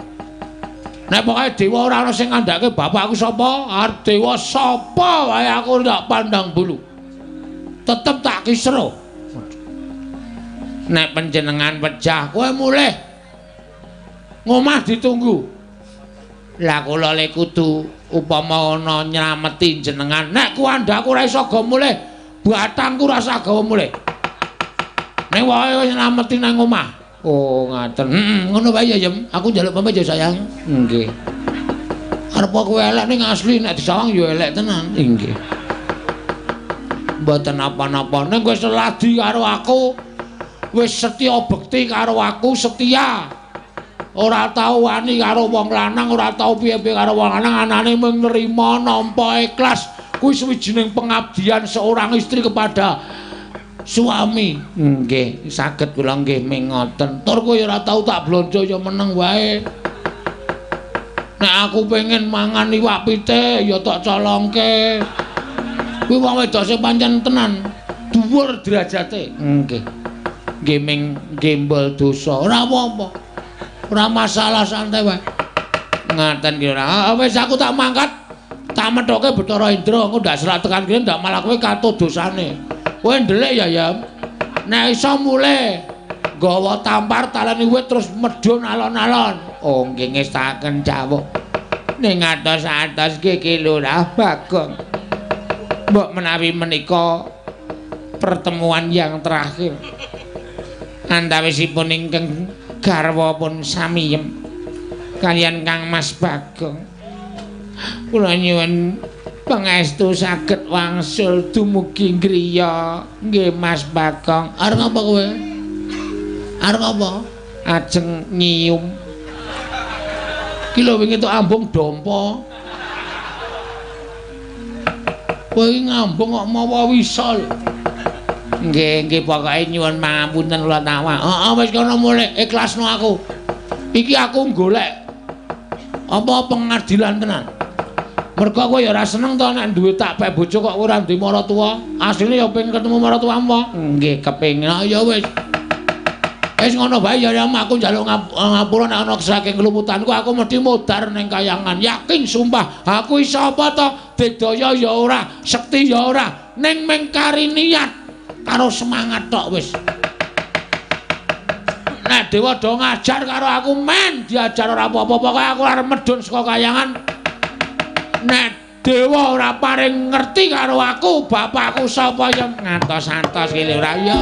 Nek pokoke dewa ora ana sing ngandhake bapakku sapa, arep dewa sapa wae aku ndak pandang bulu. Tetep tak kisro. Nek panjenengan pejah kowe mulih ngomah ditunggu. Lah kula le kudu upama ana nylameti jenengan. Nek kuandhaku ora iso go mulih, batangku ora usah gawa mulih. Nek wae wis nylameti nang omah. Oh, ngaten. Heeh, ngono wae ya, Yem. Aku njaluk pamit ya, sayang. Nggih. Arep kowe elek ning asli nek disawang ya elek tenan. Nggih. Mboten napa-napa. Ning kowe seladi karo aku, wis setya bekti karo aku, setia. Ora tau wani karo wong lanang, ora tau piye-piye karo wong lanang, anane mung nrima nampa ikhlas. Kuwi suwijining pengabdian seorang istri kepada suami. Nggih, saged kula nggih ming ngoten. Tur kowe ora tau tak blonjo ya meneng wae. Nek aku pengen mangan iwak pitik ya tak colongke. Kuwi wong wedok sing pancen tenan dhuwur derajate. Nggih. Nggih ming gembol dosa. Ora apa-apa. Ora masalah, santai wae. Ngaten ki ora. Wis aku tak mangkat. Tak methoke Bathara Indra, engko ndak serak tekan kene ndak malah kowe katut dosane. Kowe ndelik ya, Yam. Nek iso mulih nggawa tampar taleni wit terus medhun alon-alon. Oh, nggih ngestaken cawuk. Ning atos-atos nggih Ki Lurah Bagong. Mbok menawi menika pertemuan yang terakhir. Antawisipun ingkang garwa pun samiyem kaliyan Kang Mas Bagong. Kula nyuwun pangestu saged wangsul dumugi griya nggih Mas Bagong. Arep apa kowe? Arep apa? Ajeng nyium. Ki lho wingi tok ambung dompa. Kowe iki ngambung kok mawa wisa lho. Nggih, nggih pokoke nyuwun pangapunten kula tawak. Heeh, wis kono mulih ikhlasno aku. Iki aku golek apa pengadilan tenan. Mergo kowe ya ora seneng to nek duwe tak pek bojo kok ora duwe maratuwa. Asline ya pengen ketemu maratuwamu. Nggih, kepengin. Ya wis. Wis ngono bae ya aku njaluk ngapura nek ana saking keluputanku aku mesti modar ning kayangan. Yakin sumpah, aku iso apa to? Digdaya ya ora, sekti ya ora, ning mung kari niat karo semangat tok wis. Nek dewa do ngajar karo aku men diajar ora apa-apa, pokoke aku arep medhun saka kayangan. Nek dewa ora paring ngerti karo aku, bapakku sapa ya ngantos-antos ki lho ora ya.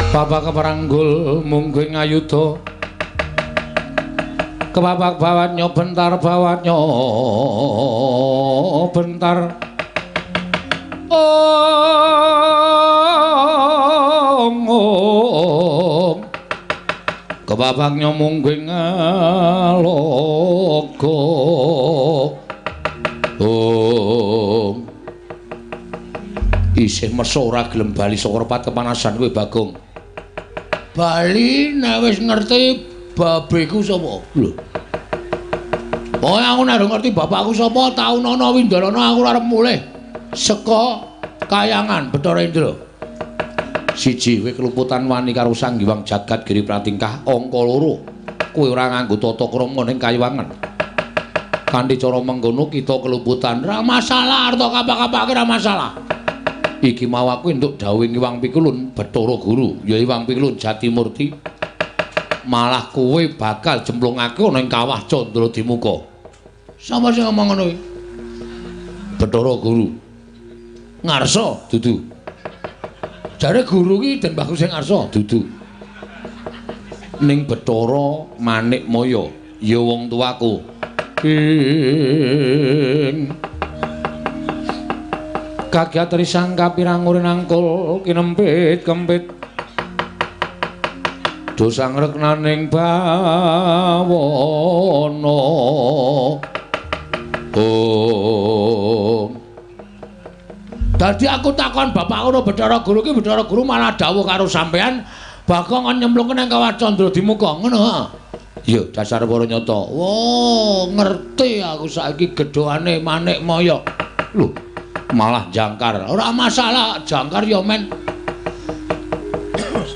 Bapak keperanggul mungguing ayuda kepapak bawatnya bentar bawatnya bentar ong ong kepapaknya mungguing aloga ong isih mersa ora gelem bali saka repat kepanasan kowe Bagong. Bali nek wis ngerti babeku sapa. Lho. Pokoke aku nek ngerti bapakku sapa, taunana windarana aku arep mulih saka kayangan Bathara Indra. Siji, kowe keluputan wani karo Sang Hyang Jagat Giri Pratingkah. Angka loro, kowe ora nganggo tata krama ning kayangan. Kanthi cara mengkono kita keluputan. Ora masalah, arta kapak-kapake ora masalah. Iki mau aku entuk dawuh Hyang Pikulun Bathara Guru, ya Hyang Pikulun Jatimurti. Malah kowe bakal jemplungake ana ing kawah Candra Dimuka. Sapa sing ngomong ngono kuwi? Bathara Guru. Ngarsa dudu. Jare guru ki den Bagus sing ngarsa dudu. Ning Bathara Manikmaya ya wong tuaku. Ing kagiat risang kapirang urin angkul kinempit kempit dosang reknaning bawana. Oh. Dadi aku takon bapak ngono Bathara Guru ki Bathara Guru malah dawuh karo sampean Bagong kon nyemplungke nang kawah Candra Dimuka ngono ha. Ya dasar para nyata. Wah, ngerti aku saiki gedhoane Manikmaya. Lho, malah jangkar. Ora masalah, jangkar ya men.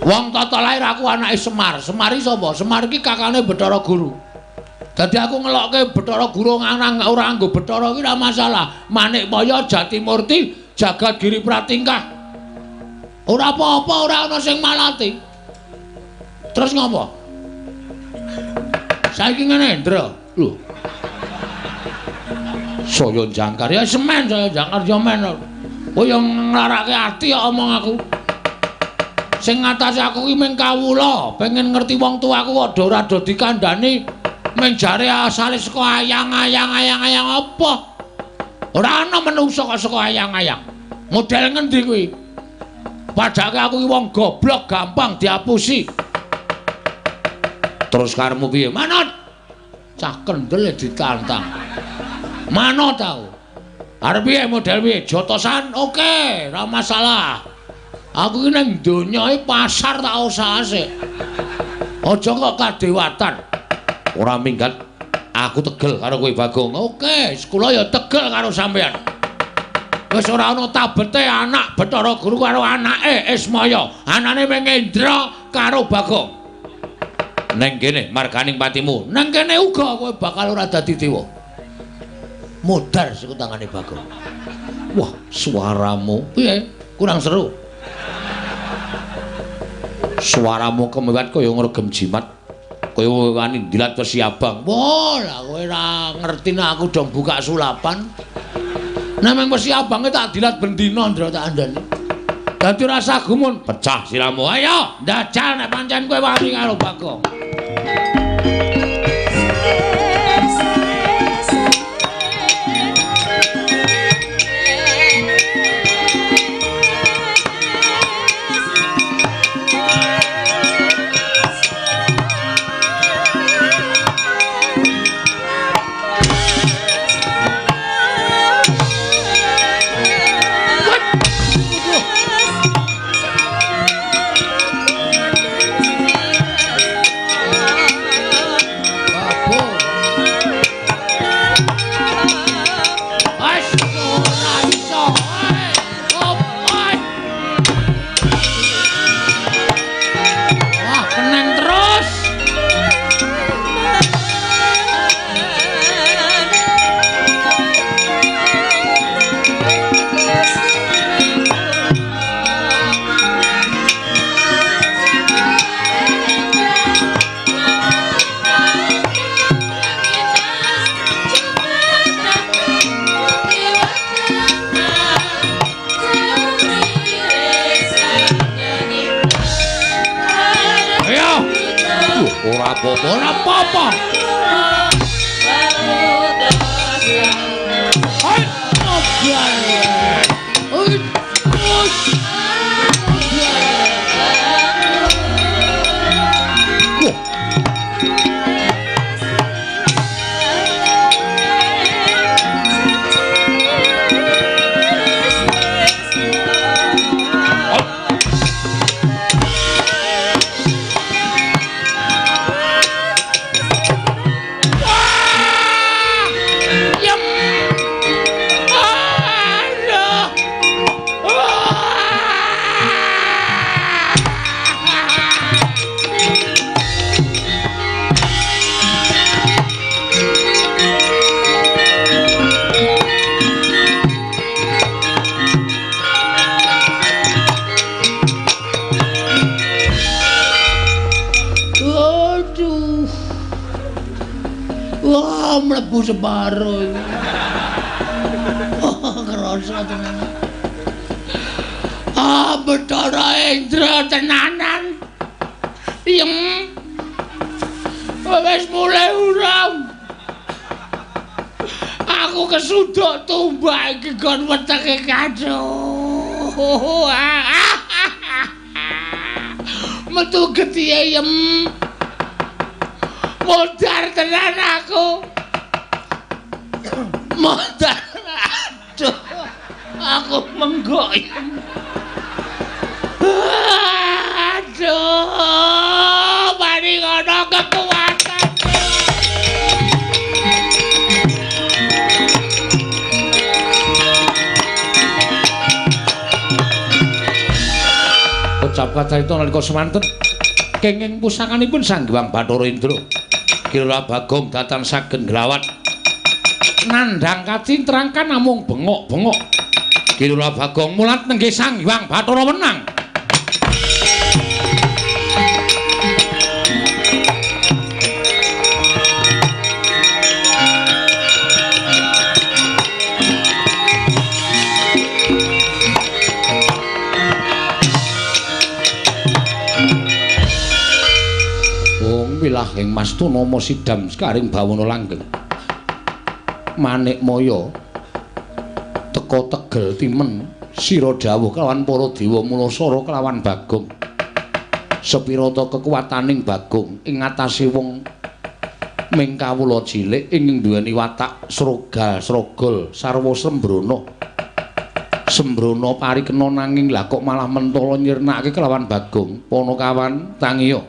Wong tata lahir aku anake Semar. Semar iki sapa? Semar iki kakane Bathara Guru. Dadi aku ngelokke Bathara Guru ora nganggo Bathara iki ora masalah. Manikmaya Jatimurti Jagat Giri Pratingkah. Ora apa-apa, ora ana sing malati. Terus ngopo? Saiki ngene, Ndra. Lho. Saya jangkar ya semen, saya jangkar ya men. Kowe yo nglarake ati kok omong aku. Sing ngatasi aku ki mung kawula, pengen ngerti wong tuaku kok do ora do dikandhani mung jare asale saka ayang-ayang-ayang-ayang apa. Ora ana menungsa kok saka ayang-ayang. Model ngendi kuwi? Padake aku ki wong goblok gampang diapusi. Terus karepmu piye? Manut. Cah kendel ditantang. Manut tau. Arep piye model piye? Jotosan oke, ora masalah. Aku ki ning donya iki pasar tak usahase. Aja kok kadewatan. Ora minggat. Aku tegel karo kowe Bagong. Oke, kula ya tegel karo sampeyan. Wis ora ana tabete anak Bathara Guru karo anake Ismaya. Anane mung Indra karo Bagong. Neng kene marganing patimu. Neng kene uga kowe bakal ora dadi dewa. Modar siku tangane Bagong. Wah, suaramu piye? Kurang seru. Suaramu kemewat kaya ngregem jimat. Kaya wani ndilat wesi abang. Wah, lah kowe ora ngerti nek aku dong buka sulapan. Nek mung wesi abange tak dilat bendina Ndra tak andani. Dadi rasa gumun, pecah siramu. Ayo, ndajal nek pancen kowe wani karo Bagong. Ora apa-apa. Wah, mlebu separo iki. Oh, kerasa tenan. Ah, Bathara Indra tenanan. Yem. Wis mulai urung. Aku kesuduk tumbak iki gon wetenge kaduh. Metu getihe yem. Modar tenan aku. Modar. Aduh. Aku menggok. Aduh. Mari ngono kekuatan. Ucap kacarita nalika semanten kenging pusakanipun Sang Hyang Bathara Indra. Kira Bagong datan sagen glawat nandhang kacintrangkan namung bengok-bengok. Kira Bagong mulat nenggih Sang Hyang Bathara wenang. Wilahing mastu nama sidam sekaring bawana langgeng. Manik maya teka tegel timen sira dawuh kelawan para dewa mulasara kelawan Bagong. Sepirata kekuwataning Bagong ing ngatasé wong ming kawula cilik ing duweni watak srogal srogol sarwa sembrana. Sembrana parikena nanging lah kok malah mentala nyirnake kelawan Bagong. Panakawan tangiya.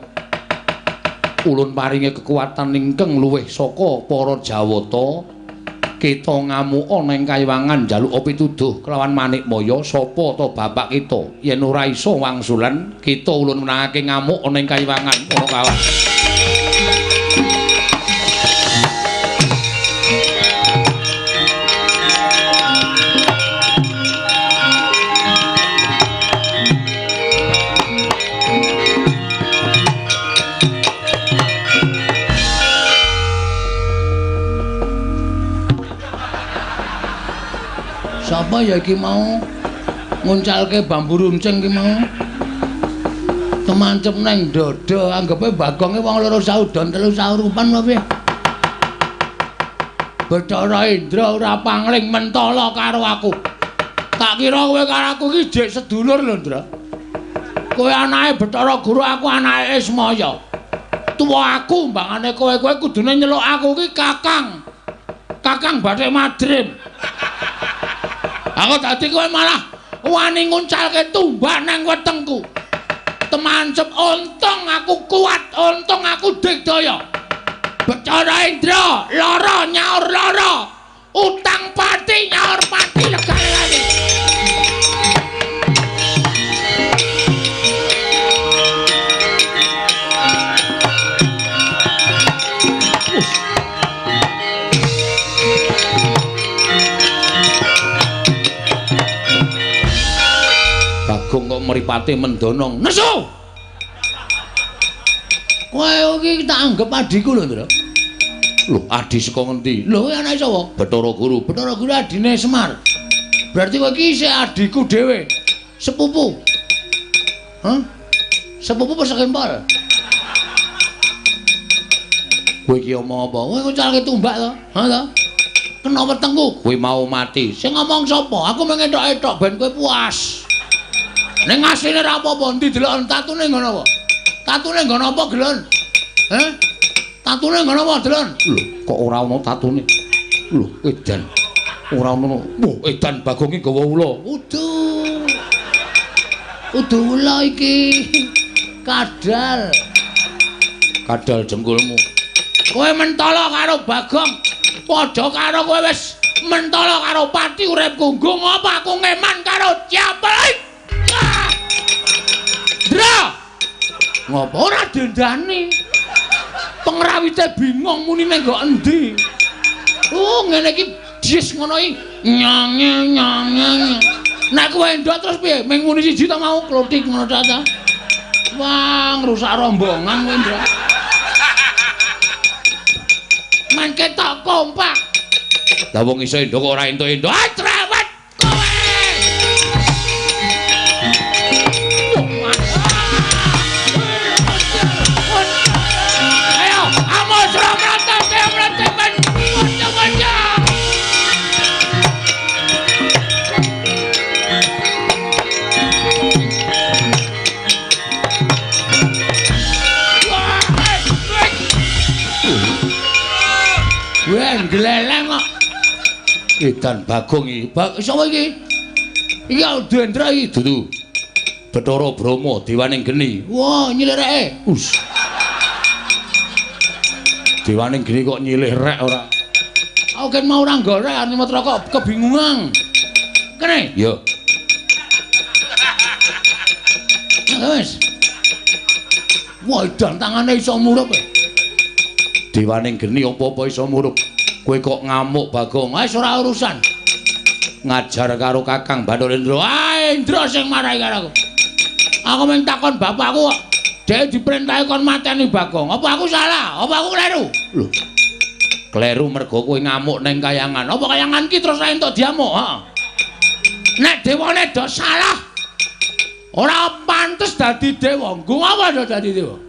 Ulun paringi kekuatan ingkang luwih saka para Jawata. Kita ngamuk ana ing kayiwangan njaluk pituduh kelawan Manikmaya sapa ta bapak kita. Yen ora iso wangsulan, kita ulun menangake ngamuk ana ing kayiwangan ana kalah. Sapa ya iki mau nguncalke bambu runcing iki mau? Temancep nang dada, anggepe Bagonge wong loro saudon telu saurupan apa piye? Bathara Indra ora pangling mentala karo aku. Tak kira kowe karo aku iki jek sedulur lho, Ndra. Kowe anake Bathara Guru, aku anake Ismaya. Tuwa aku mbangane kowe, kowe kudune nyeluk aku iki Kakang. Kakang Bathik Madrim. Aku dadi kowe malah wani nguncalke tumbak nang wetengku. Temancep untung aku kuat, untung aku digdaya. Bathara Indra lara nyaur lara, utang pati nyaur pati legane lagi. Bagong kok mripate mendonong. Nesu. Kowe iki tak anggep adhiku lho, Ndra. Lho, adhi saka ngendi? Lho, kowe anake sapa? Bathara Guru. Bathara Guru adine Semar. Berarti kowe iki isih adhiku dhewe. Sepupu. Hah? Sepupu apa sekempol? Kowe iki omong apa? Kowe nguncalke tumbak to? Ha to? Kena wetengku. Kowe mau mati. Sing ngomong sapa? Aku mung entok-entok ben kowe puas. Ning asline ora apa-apa, endi deloken tatune nggon apa? Tatune nggon apa, Gelon? Heh? Tatune nggon apa, Delon? Lho, kok ora ana tatune? Lho, edan. Ora ana. Wah, edan Bagong iki gawa ula. Udu. Udu ula iki. Kadal. Kadal jengkulmu. Kowe mentala karo Bagong. Padha karo kowe wis mentala karo pati uripku. Nggo ngapa aku ngeman karo Ciapel? Ndra. Ngopo ora dendani? Pengrawite bingung muni ning nggo endi. Oh, ngene iki jis ngono iki. Nyange nyange. Nek kowe endok terus piye? Ming muni siji ta mau klothik ngono ta ta. Wah, ngrusak rombongan kowe, Ndra. Men ketok kompak. Lah wong iso endok kok ora entuk-entuk. Ah, trewet kowe. Ayo, amos ramrata ramrata men. Waca-waca. Wah, gleleng kok. Edan Bagong iki. Sapa iki? Iki Dendra iki. Dudu. Bathara Brahma dewaning geni. Wah, nyilih reke. Us. Dewaning geni kok nyilih rek ora? Aku kan mau ora nggorek arep nyemot rokok kebingungan. Kene? Ya. Wis. Wah, edan tangane iso murup. Dewaning geni apa-apa iso murup. Kowe kok ngamuk Bagong? Wis ora urusan. Ngajar karo Kakang Bathara Indra. Ah, Indra sing marahi karo aku. Aku mung takon bapakku kok. Dhek diperintahi kon mateni Bagong. Apa aku salah? Apa aku kleru? Lho. Kleru mergo kowe ngamuk ning kayangan. Apa kayangan ki terus entuk diamuk? Heeh. Nek dewane do salah, ora pantes dadi dewa. Nggo apa do dadi dewa?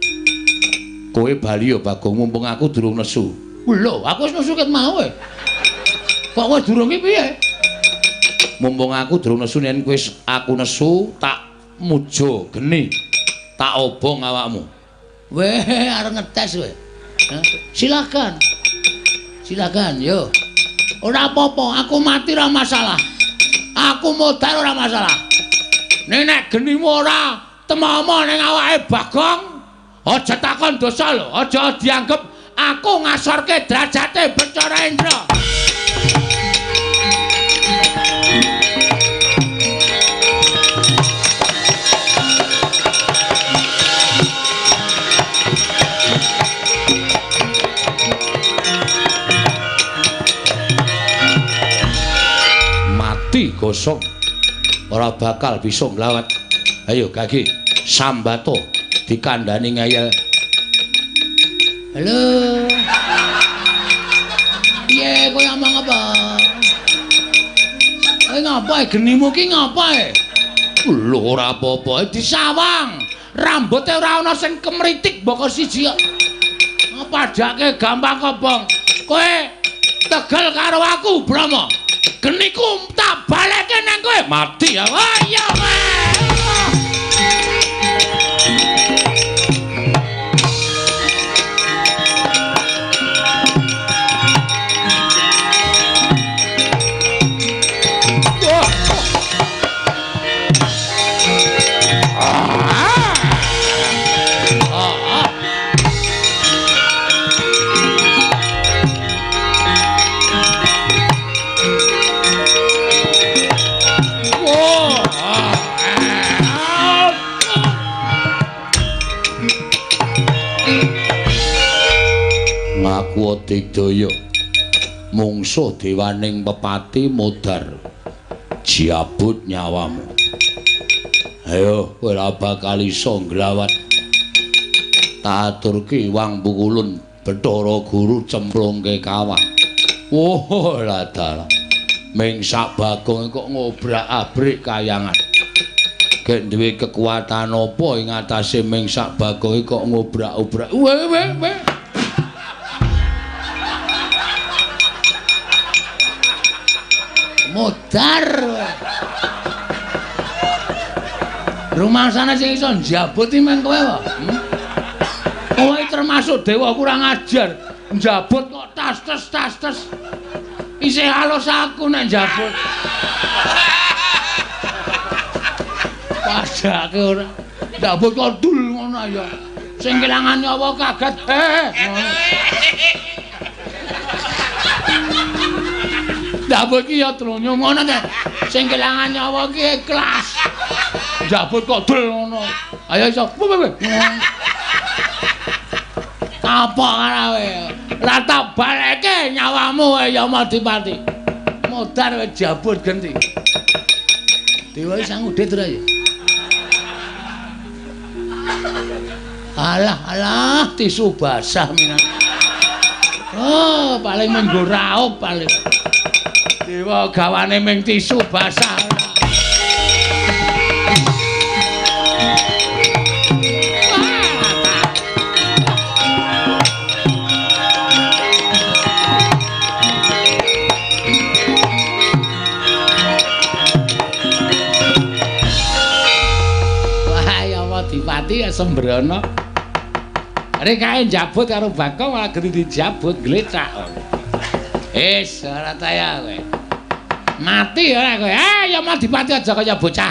Kowe bali ya Bagong, mumpung aku durung nesu. Lho, aku wis nesu ket mau e. Kok kowe durung ki piye? Mumpung aku durung nesu, yen kowe aku nesu tak mujo geni. Tak obong awakmu. Weh, arep ngetes kowe. Silakan. Silakan, yo. Ora apa-apa, aku mati ora masalah. Aku modar ora masalah. Nek genimu ora temomo ning awake Bagong, Aja takon dosa lho, aja dianggep aku ngasorke derajate Bathara Indra. Mati gosong ora bakal bisa mlawat. Ayo Gagi sambato dikandani ngeyel. Halo. Piye kowe ngomong apa? Kowe ngapa genimu ki ngapa? Lho ora apa-apa disawang. Rambuté ora ana sing kemritik mboko siji kok. Padake gampang kobong. Kowe tegel karo aku, Brahma. Geniku tak baleke nang kowe. Mati ya. Wah iya kowe. Ngaku digdaya mungsuh dewaning pepati modar jabut nyawamu. Ayo kowe ora bakal iso nglawat. Tak aturke wang pukulun Bathara Guru cemplungke kawah. Oh lah dalah. Ming sak Bagong kok ngobrak-abrik kayangan. Gek duwe kekuatan apa ing atase ming sak Bagong kok ngobrak-obrak. Weh weh weh. Modar. Rumangsane sing iso njabut iki men kowe wae. Kowe termasuk dewa kurang ajar. Njabut kok tas tes tas tes. Isih halus aku nek njabut. Padake ora. Njabut kok dul ngono ya. Sing kelangan nyawa kaget. Njabut ki ya trunyo ngono ta. Sing kelangan nyawa ki ikhlas. Njabut kok dul ngono. Ayo iso. Kapok karo kowe. Ora tak baleke nyawamu Yamadipati. Modar kowe jabut genti. Dewa sang udit ora ya? Alah alah tisu basah minan. Oh, paling menggo raup paling. Dewa gawane ming tisu basah. Wah, Yamadipati ya sembrono. Rek kae njabut karo Bagong malah genti dijabut glecak. Wis ora taya kowe. Mati ora kowe. Eh Yamadipati aja kaya bocah.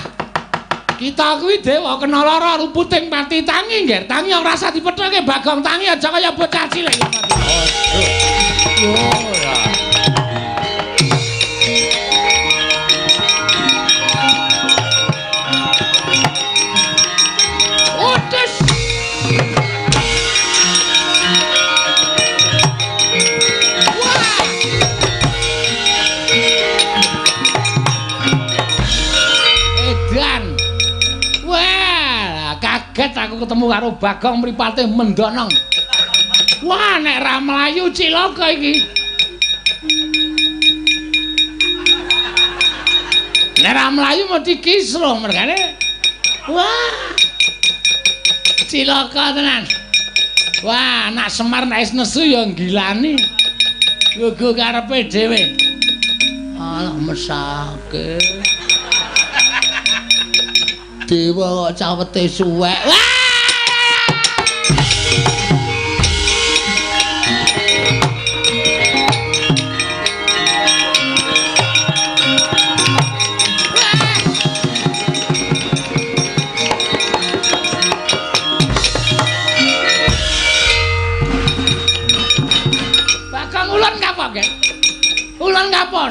Kita kuwi dewa kena lara ruputing pati tangi ngger. Tangi ora usah dipethoke Bagong tangi aja kaya bocah cilik Yamadipati. Ora. Otes. Kaget aku ketemu karo Bagong mripate mendonong. Wah, nek ra mlayu cilaka iki. Nek ra mlayu mesti kisruh mergane. Wah. Cilaka tenan. Wah, anak Semar nek wis nesu ya nggilani. Gugu karepe dhewe. Alah mesake. Dewa kok cawete suwek. Wah!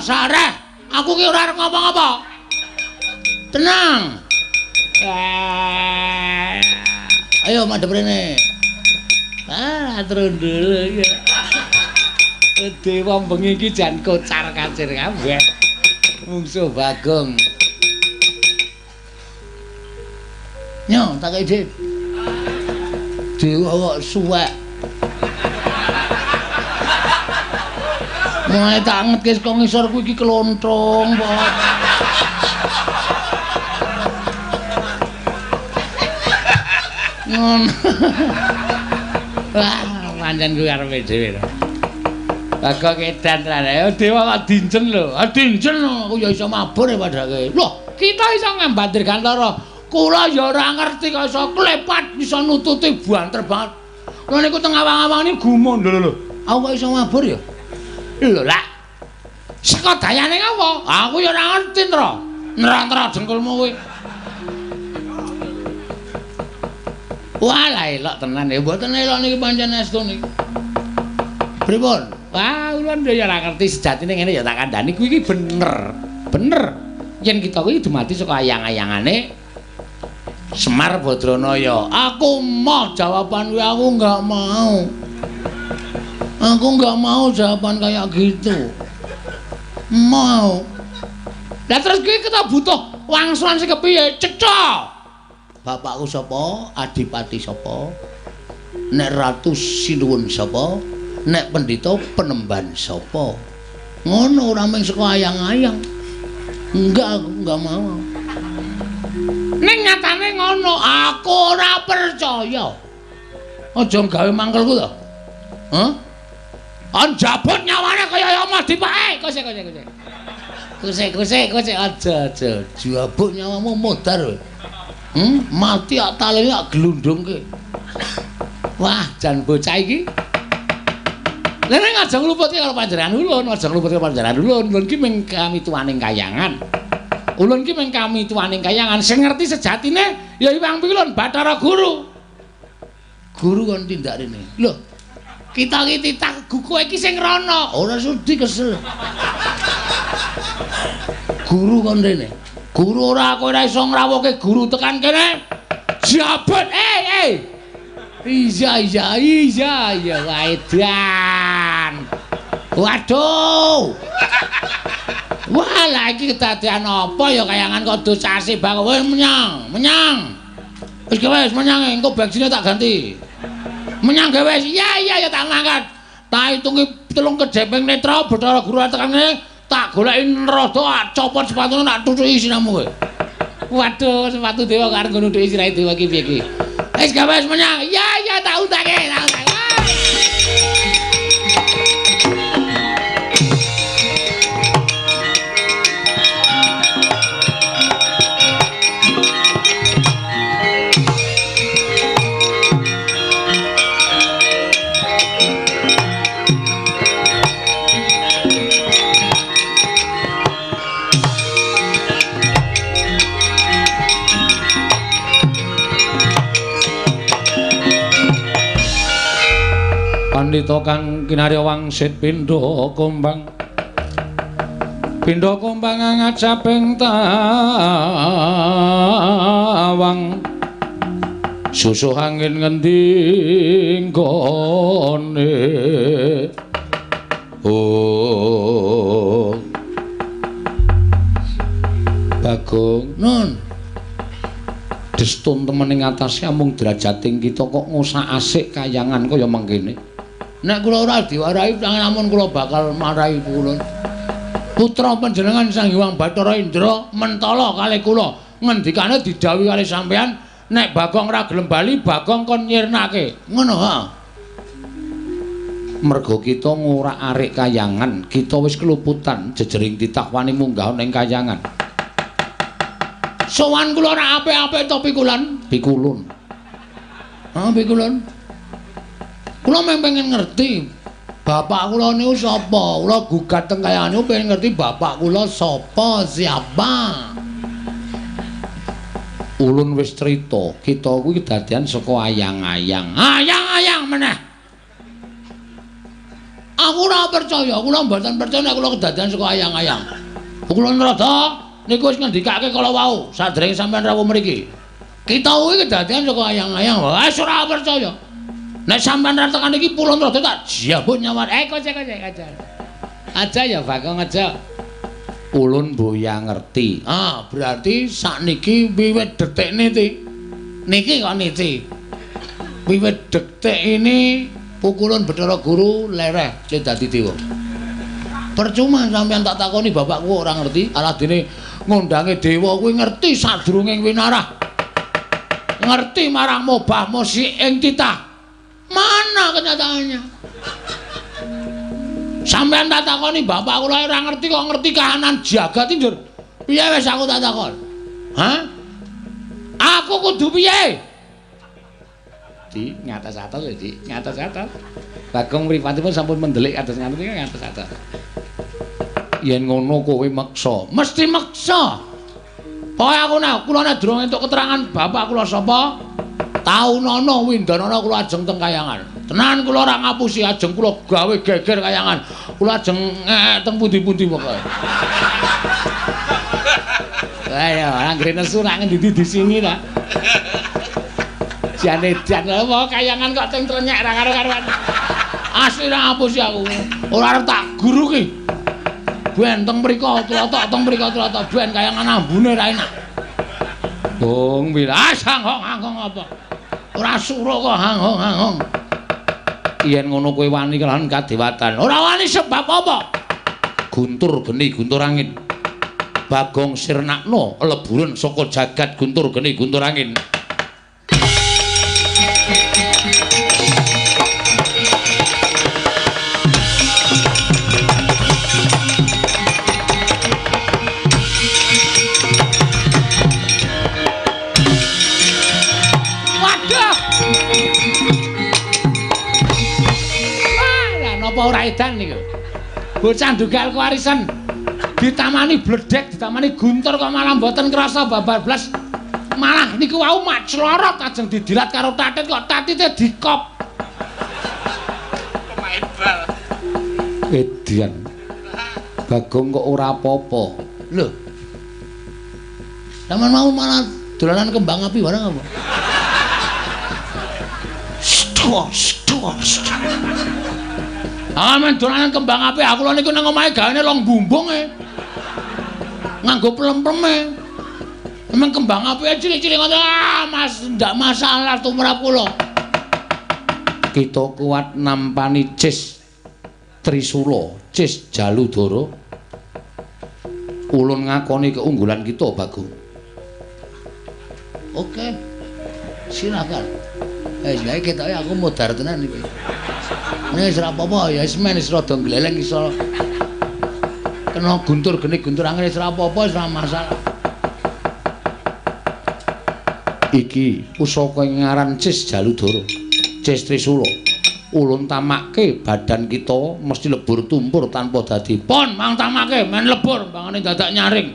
Sareh. Aku ki ora arep ngapa-ngapa. Tenang. Ayo madhep rene. Ah, trundul iki. Dewa bengi iki jan kocar-kacir kabeh. Mungsuh Bagong. Nyo, tak kei dhit. Dewa kok suwek. Mulai tak angetke saka ngisor kuwi iki klonthong, Pak. Ngono. Wah, pancen kuwi arepe dhewe. Bagong edan tenan. Ayo dewa kok dincen lho. Ah dincen aku ya iso mabur ya padake. Loh, kita iso ngambat dirgantara. Kula ya ora ngerti kok iso klepat iso nututi banter banget. Lha niku teng awang-awang niku gumun lho lho. Aku kok iso mabur ya? Lho lah. Saka dayane ngapa? Aku ya ora ngerti, Ntra. Nra-ntra dengkulmu kuwi. Wah, lah elok tenan ya. Mboten elok niki pancen estu niki. Pripun? Wah, ulun ya ora ngerti sejatine ngene ya tak kandhani kuwi iki bener. Bener. Yen kita kuwi dumadi saka ayang-ayangane Semar Badranaya. Aku moh jawaban kuwi, aku enggak mau. Aku enggak mau jawaban kayak gitu. Mau. Lah terus kuwi kita butuh wangsulan sing kepiye? Cetha. Bapakku sapa? Adipati sapa? Nek ratu sinuwun sapa? Nek pendhita penemban sapa? Ngono ora mung saka ayang-ayang. Enggak, aku enggak mau. Ning nyatane ngono, aku ora percaya. Aja gawe mangkelku to. Hah? Anjabut nyawane kaya omah dipake. Kose kose kose. Kose kose kose aja aja. Jabut nyawamu modar kowe. Mati ak talene ak glundungke. Wah, jan bocah iki. Lha nek aja ngluputke karo panjenengan ulun, aja ngluputke panjenengan ulun. Ulun ki mung kamituwaning kayangan. Ulun ki mung kamituwaning kayangan. Sing ngerti sejatine ya Hyang Pilun Bathara Guru. Guru kon tindak rene. Lho, kita iki titah kowe iki sing rono. Ora sudi kesel. Guru kon rene. Guru ora, kowe ora iso ngrawuhke guru tekan kene. Jabut, eh. Iya iya iya iya waedan. Waduh. Wah, lah iki kedadean apa ya kayangan kok dosase bang. Wis menyang, menyang. Wis wis menyang engko bensinnya tak ganti. Menyang gawe wis. Iya iya ya tak mangkat. Tak hitungi 3 kedheping netra Bathara Guru tekan kene tak goleki rada copot sepatune tak tutuki siramu kowe. Waduh, sepatu dewa kok arep nggo nutuki sirahe dewa iki piye iki? Wis gawe wis menyang. Iya iya tak utake, tak utake. Pandhita kang kinarya wangsit pindha kumbang. Pindha kumbang ngajaping tawang. Susuh angin ngendi nggone. Oh. Bagong, Nun. Destun temen ing atase amung derajating kita kok ngosak-asik kayangan kaya mangkene. Nek kula ora diwarahi namun kula bakal marahi kula. Putra panjenengan Sang Hyang Bathara Indra mentala kalih kula. Ngendikane didhawuhi kalih sampeyan nek Bagong ora gelem bali Bagong kon nyirnake. Ngono ha. Merga kita ngorak-arik kayangan, kita wis keluputan jejering titah wani munggah ning kayangan. Sowan kula ora apik-apik to pikulan? Pikulun. Ha pikulun. Kula mung pengen ngerti bapak kula niku sapa. Kula gugat teng kayangan niku pengen ngerti bapak kula sapa, siapa. Ulun wis crita, kita kuwi kedadian saka ayang-ayang. Ayang-ayang meneh. Aku ora percaya, kula mboten percaya nek kula kedadean saka ayang-ayang. Kula Narada niku wis ngendikake kala wau sadèrènge sampeyan rawuh mriki. Kita kuwi kedadean saka ayang-ayang. Wah, ora percaya. Nek sampeyan ra tekan iki Pulon Narada tak jabut nyawa. Kocek aja. Aja ya Bagong aja. Ulun boya ngerti. Ah, berarti sakniki wiwit detikne ti. Niki kok niki. Wiwit detik ini pukulun Bathara Guru lereh le dadi dewa. Percuma sampeyan tak takoni bapakku ora ngerti, aladene ngondange dewa kuwi ngerti sadurunge winarah. Ngerti marang mobah mosi ing titah. Mana kenyataannya? Sampeyan tak takoni bapak kula ora ngerti kok ngerti kahanan jagat iki, Njur. Piye wis aku tak takon? Hah? Aku kudu piye? Di ngatas-atas ya, Di, ngatas-atas. Bagong mripatipun sampun mendelik atas ngaten iki ngatas-atas. Yen ngono kowe meksa, mesti meksa. Pokoke aku nek kula nek durung entuk keterangan bapak kula sapa, taunana windanana kula ajeng teng kayangan. Tenan kula ora ngapusi, ajeng kula gawe geger kayangan. Kula ajeng teng pundi-pundi pokoke. Ayo, anggere nesu nak ngendi-endi disingi ta. Jane jan apa kayangan kok teng trenyek ra karo-karuan. Asli ra ngapusi aku. Ora arep tak guru ki. Ben teng mriko tlotok, teng mriko tlotok, ben kayangan ambune ra enak. Bung wilas hanghong-hanghong apa? Ora suro kok hanghong-hanghong. Yen ngono kowe wani kelawan kadewatan. Ora wani sebab apa? Guntur geni guntur angin. Bagong sirnakno leburen saka jagat guntur geni guntur angin. Apa ora edan niku? Bocah ndugal kewarisan ditamani bledek, ditamani guntur kok malah mboten krasa babar blas. Malah niku wau mak clorot ajeng didilat karo tatit kok tatite dikop. Pemain bal. Edian. Bagong kok ora apa-apa. Lho. Sampeyan mau malah dolanan kembang api bareng apa? Stok, stok, stok. Ah, men dolanan kembang api aku lho niku nang omahe gawane long bumbung e. Nganggo plem-pleme. Emang kembang api cilik-cilik ngono, ah, Mas, ndak masalah tumrap kula. Kita kuat nampani Cis Trisula, Cis Jaludara. Ulun ngakoni keunggulan kita, Bagong. Oke. Silakan. Wis ketoke aku modar tenan iki. Nek wis ora apa-apa ya wis men wis rada gleleng iso kena guntur geni guntur angin wis ora apa-apa wis ora masalah. Iki pusaka ing ngaran Cis Jaludara, Cis Trisula. Ulun tamake badan kita mesti lebur tumpur tanpa dadi. Pun mang tamake men lebur mbangane dadak nyaring.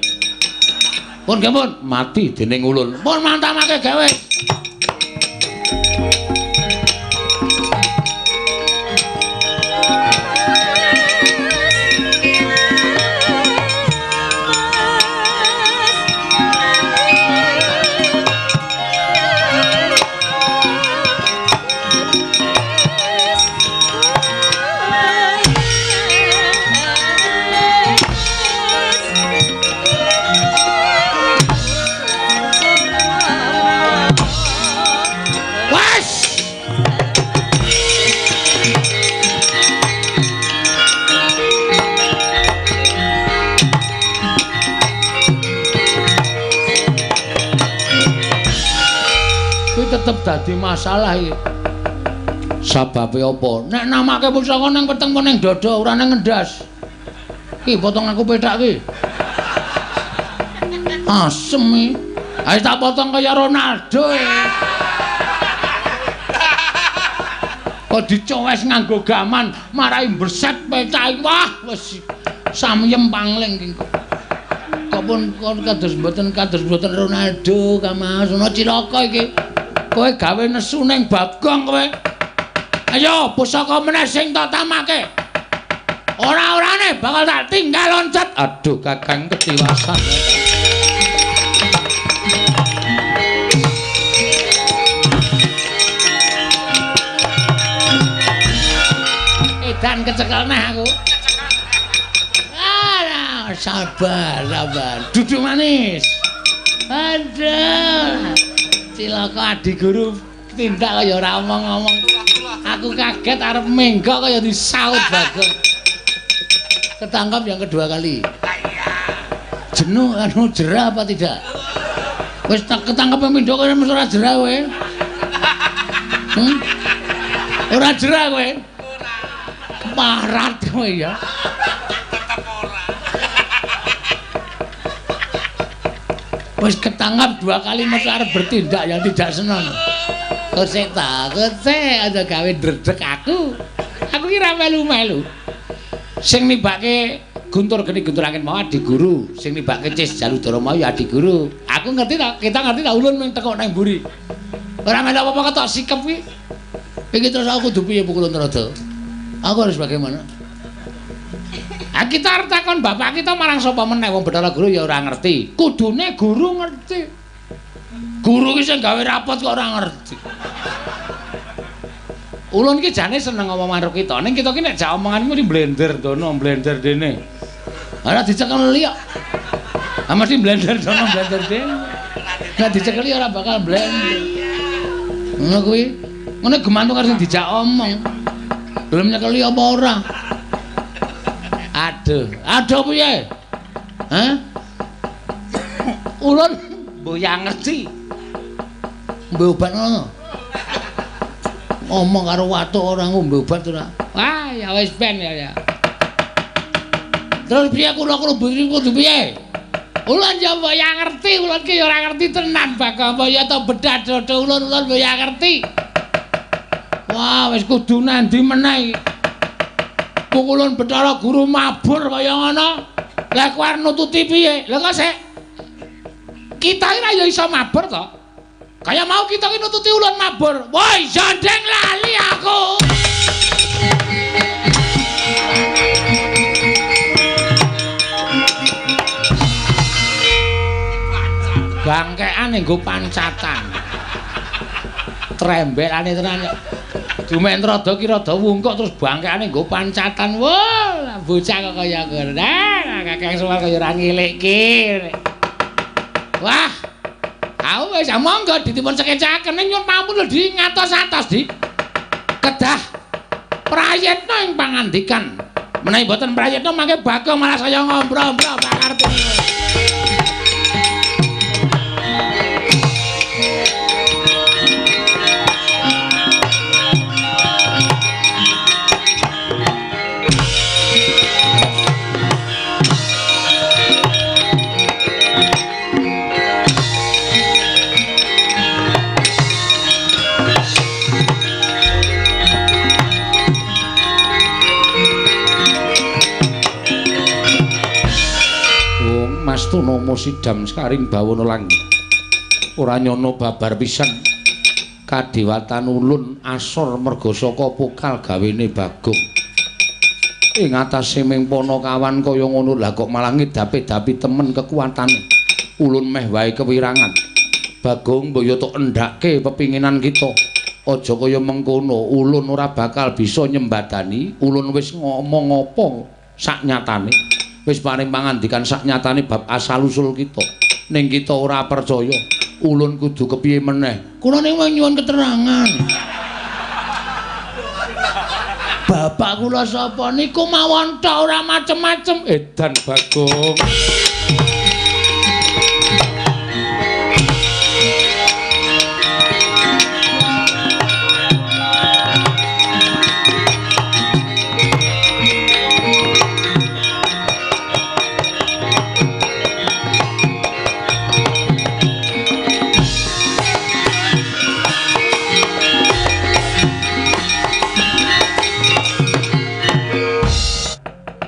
Pun nggih pun mati dening ulun. Pun mang tamake gawe. Tetep dadi masalah iki. Sababe apa? Nek namake pusaka nang weteng apa ning dada ora nang ngendas. Ki potong aku pethak ki. Asem iki. Ayo tak potong kaya Ronaldo. Kok dicowes nganggo gaman marai mbreset pethak iki. Wah, wis samyem pangling iki. Kok pun kados mboten Ronaldo Kamas ono cilaka iki. Kowe gawe nesu ning Bagong kowe. Ayo pusaka meneh sing tak tamake. Ora-orane bakal tak tinggal loncat. Aduh Kakang ketiwasan. Edan kecekel neh aku. Ah, sabar, sabar. Duduk manis. Aduh. Cilaka adi guru tindak kaya ora omong-omong. Aku kaget arep menggok kaya disaut Bagong. Ketangkap yang kedua kali. Jenuh anu jerah apa tidak? Wis tak ketangkep pindho kaya mesti ora jerah kowe. Ora jerah kowe. Marat kowe ya. Tetep ora. Wis ketangkap dua kali mesti arep bertindak yang tidak senang. Kosek ta, kosek aja gawe ndredeg aku. Aku ki ra melu-melu. Sing nibake Guntur geni Guntur angin mau adi guru, sing nibake Cis Jaludara mau ya adi guru. Aku ngerti ta, kita ngerti ta ulun mung tekok nang mburi. Ora melu apa-apa ketok sikep kuwi. Iki terus aku kudu piye Pukulun Trada? Aku harus bagaimana? Ah kita arep takon bapak kita marang sapa meneh wong Bathara Guru ya ora ngerti. Kudune guru ngerti. Guru ki sing gawe rapot kok ora ngerti. Ulun ki jane seneng ngomong karo kita. Ning kita ki nek jak omongan mesti blender dono, blender dene. Ora dicekeli kok. Ah mesti blender dono, blender dene. Nek dicekeli ora bakal blender. Ngono kuwi. Ngono gemantung karo sing dijak omong. Gelem nyekeli apa ora? Aduh, aduh piye? Hah? Ulun mboyang ngerti. Ngombe obat ngono. Ngomong karo watuk ora ngombe obat ora. Wah, ya wis ben ya. Terus piye kula kudu piye? Ulun ya mboyang ngerti, ulun ki ya ora ngerti tenan Bagong. Apa ya to bedah dodo ulun ulun mboyang ngerti. Wah, wis kudu nandi meneh iki. Pukulun Bathara Guru mabur kaya ngono. Lah kowe arep nututi piye? Lah kok sik kita iki ya iso mabur to. Kaya mau kita iki nututi ulun mabur. Woi, jandeng lali aku. Bangkean nggo pancatan. Trembelane tenan kok. Dumen rada ki rada wungkuk terus bangkeane nggo pancatan. Wah, bocah kok kaya ngono. Nah, Kakang Semar kaya ora ngilikke. Wah. Aku wis monggo dipun sekecaken ning nyuwun pampun lho di ngatos-atos di. Kedah prayitna ing pangandikan. Menawi mboten prayitna mangke Bagong malah saya ngombro-ombro pangarepe. Mastuna sidam sekaring bawana langit. Ora nyono babar pisan. Kadewatan ulun asor merga saka pokal gawene Bagong. Ing atase ming panakawan kaya ngono lah kok malah ngedapi-dapi temen kekuatane. Ulun meh wae kewirangan. Bagong mbok yo tok endhake pepinginan kita. Aja kaya mengkono, ulun ora bakal bisa nyembadani. Ulun wis ngomong apa sak nyatane. Wis paring pangandikan sak nyatane bab asal usul kita. Ning kita ora percaya. Ulun kudu kepiye meneh? Kula ning nyuwun keterangan. Bapak kula sapa niku mawon tok ora macem-macem. Edan Bagong.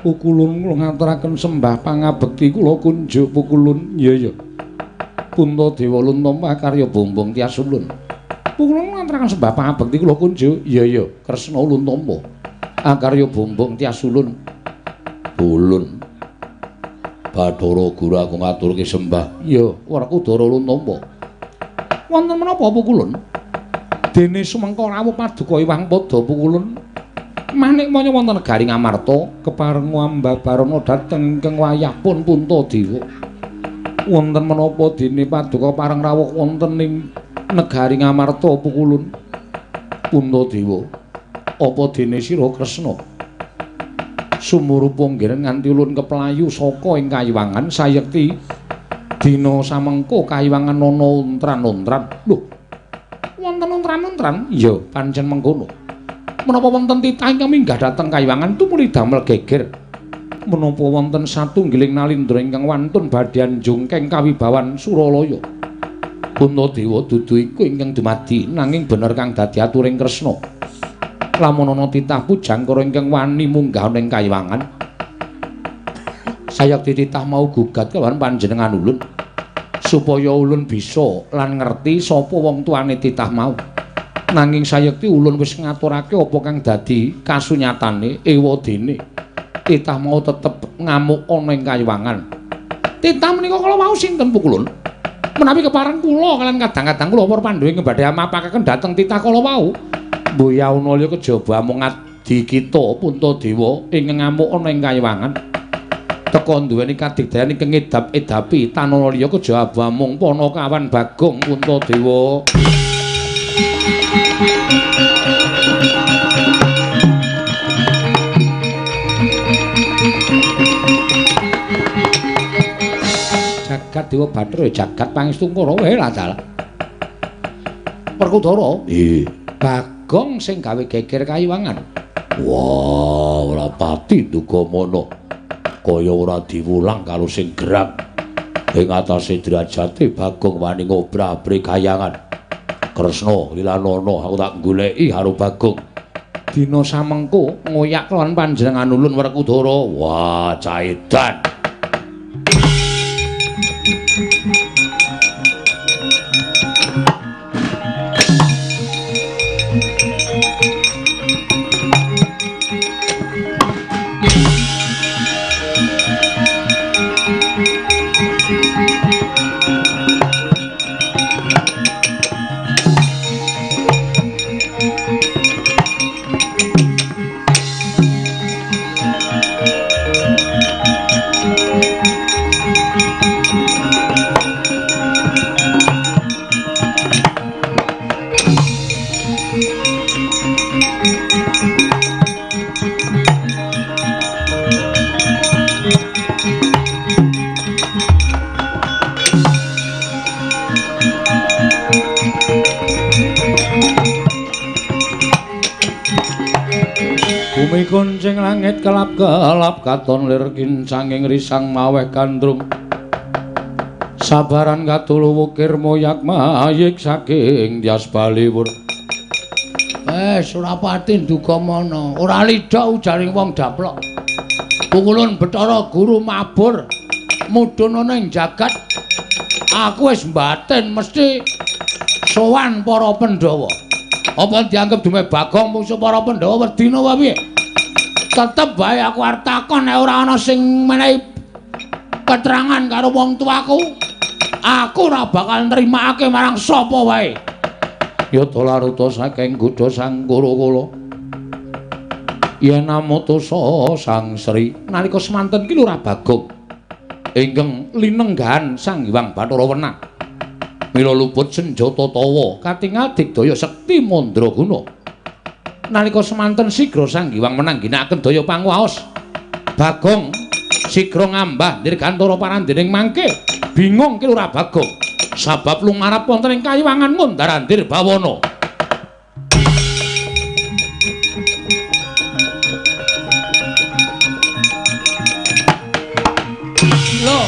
Pukulun kula ngaturaken sembah pangabekti kula kunjuk Pukulun. Iya iya. Puntadewa Luntampa karya Bombong Tyas Ulun. Pukulun ngaturaken sembah pangabekti kula kunjuk. Iya iya, Kresna Luntampa akarya Bombong Tyas Ulun. Ulun Bathara Guru aku ngaturke sembah. Ya, Werkudara ulun tampa. Wonten menapa Pukulun? Dene sumengko rawuh paduka Hyang Pada Pukulun. Manik maya wonten negari Ngamarta kepareng ambabarana dhateng ingkang wayahpun Puntadewa. Wonten menapa dene paduka pareng rawuh wonten ing negari Ngamarta Pukulun? Puntadewa, apa dene sira Kresna? Sumurupa nggih nganti ulun keplayu saka ing kayiwangan sayekti dina samengko kayiwangan ana untran-untran. Lho, wonten untran-untran? Iya, pancen mengkono. Menapa wonten titah ingkang minggah dhateng kayiwangan tumuli damel geger? Menapa wonten satunggiling nalindra ingkang wantun badhe njungkeng kawibawan Suralaya? Puntadewa dudu iku ingkang dumadi nanging bener kang dadi aturing Kresna. Lamun ana titah pujangkara ingkang wani munggah ning kayiwangan, sayekti titah mau gugat kelawan panjenengan ulun supaya ulun bisa lan ngerti sapa wong tuane titah mau. Nanging sayekti ulun wis ngaturake apa kang dadi kasunyatane ewadene titah mau tetep ngamuk ana ing kayiwangan. Titah menika kala wau sinten Pukulun? Menawi kepareng kula kalian kadang-kadang kula para Pandhawa ingkang badhe amapakaken dhateng titah kala wau. Mboyauna liya kejaba amung adi kita Puntadewa ingkang ngamuk ana ing kayiwangan. Teka duweni kadigdayan ingkang ngedap-edapi tanana liya kejaba amung Panakawan Bagong Puntadewa. Jagat Dewa Bathara jagat pangestu Kurawa lah dalah. Werkudara, nggih. Bagong sing gawe geger kayiwangan. Wah, ora pati dugamana. Kaya ora diwulang karo sing gerang. Ing atase derajate Bagong wani ngobrabri kayangan. Kresna lilanana aku tak goleki karo Bagong. Dina samengko ngoyak lawan panjenengan ulun Werkudara. Wah, caedan. Kuncing langit kelap-kelap katon lir kincanging risang maweh gandrung. Sabaran katulu wukir moyak mayik saking Dyas Baliwur. Wes ora pati ndugamana, ora lidha ujaring wong daplok. Pukulun Bathara Guru mabur mudhun ana ing jagat. Aku wis mbatin mesti sowan para Pandhawa. Apa dianggep dume Bagong mungsu para Pandhawa wedina wae piye? Tetep bae aku arep takon nek ora ana sing menehi keterangan karo wong tuaku, aku ora bakal nrimakake marang sapa wae. Yata laruta saking gudha Sang Kura-kula. Yen amutusa Sang Sri nalika semanten ki Lurah Bagong ingkang linenggahan Sang Hyang Bathara Wenang. Mila luput senjata tawa katingal digdaya sekti mandraguna. Nalika semanten sigra Sang Hyang Wenang ginakaken daya panguwaos. Bagong sigra ngambah dirgantara parandening mangke bingung ki Lurah Bagong sabab lumarap wonten ing kayiwangan mundar-andir bawana. Lho,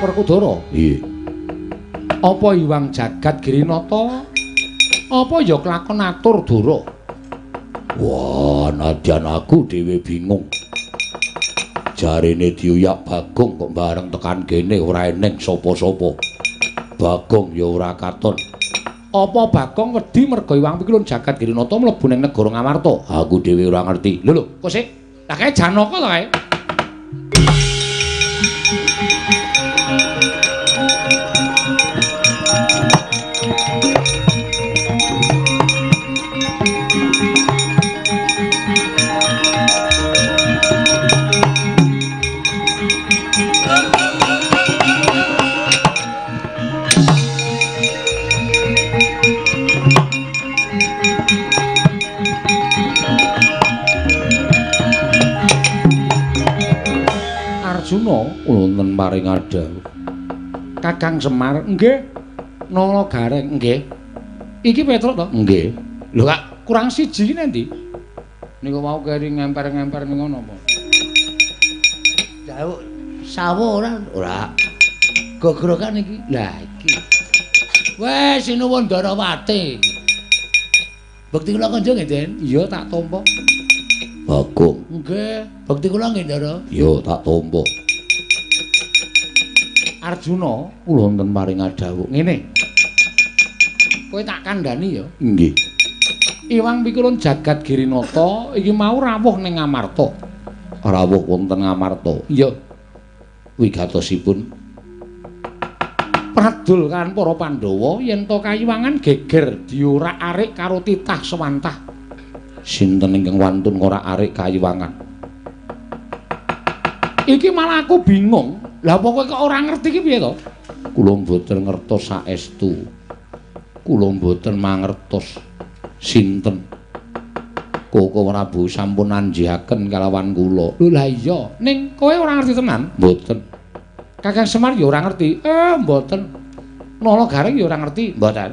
Werkudara. Nggih. Apa Iwang Jagat Girinata? Apa ya kelakon atur Dara? Wah, nadyan aku dhewe bingung. Jarene diuyak Bagong kok bareng tekan kene ora eneng sapa-sapa. Bagong ya ora katon. Apa Bagong wedi merga Iwang Pikulun Jagat Girinata mlebu ning negara Ngamarta? Aku dhewe ora ngerti. Lho lho, kok sik? Lah kae Janaka to kae? Arjuna wonten paring adhawuh. Kakang Semar, nggih. Nala Gareng, nggih. Iki Petruk to? Nggih. Lho kak, kurang siji iki nendi? Niku mau keri ngemper-ngemper ning ngono apa? Jauh sawo ora? Ora. Gogrokan iki. Lah iki. Wes sinuwun Ndarawati. Bekti kula kanca nggih, Den? Iya, tak tampa. Bagong. Nggih. Bekti kula nggih, Ndara? Iya, tak tampa. Arjuna, kula wonten paring adhawuh. Ngene. Kowe tak kandhani ya? Nggih. Iwang Pikulun Jagat Girinata iki mau rawuh ning Ngamarta. Rawuh wonten Ngamarta. Iya. Wigatosipun pradul kan para Pandhawa yen to kayiwangan geger diorak-arik karo titah sewantah. Sinten ingkang wantun ngorak-arik kayiwangan? Iki malah aku bingung. Lah apa kowe kok ora ngerti iki piye to? Kula mboten ngertos saestu. Kula mboten mangertos sinten. Koko Prabu sampun anjihaken kalawan kula. Lho lah iya, ning kowe ora ngerti tenan? Mboten. Kakang Semar ya ora ngerti. Mboten. Nala Gareng ya ora ngerti, mboten.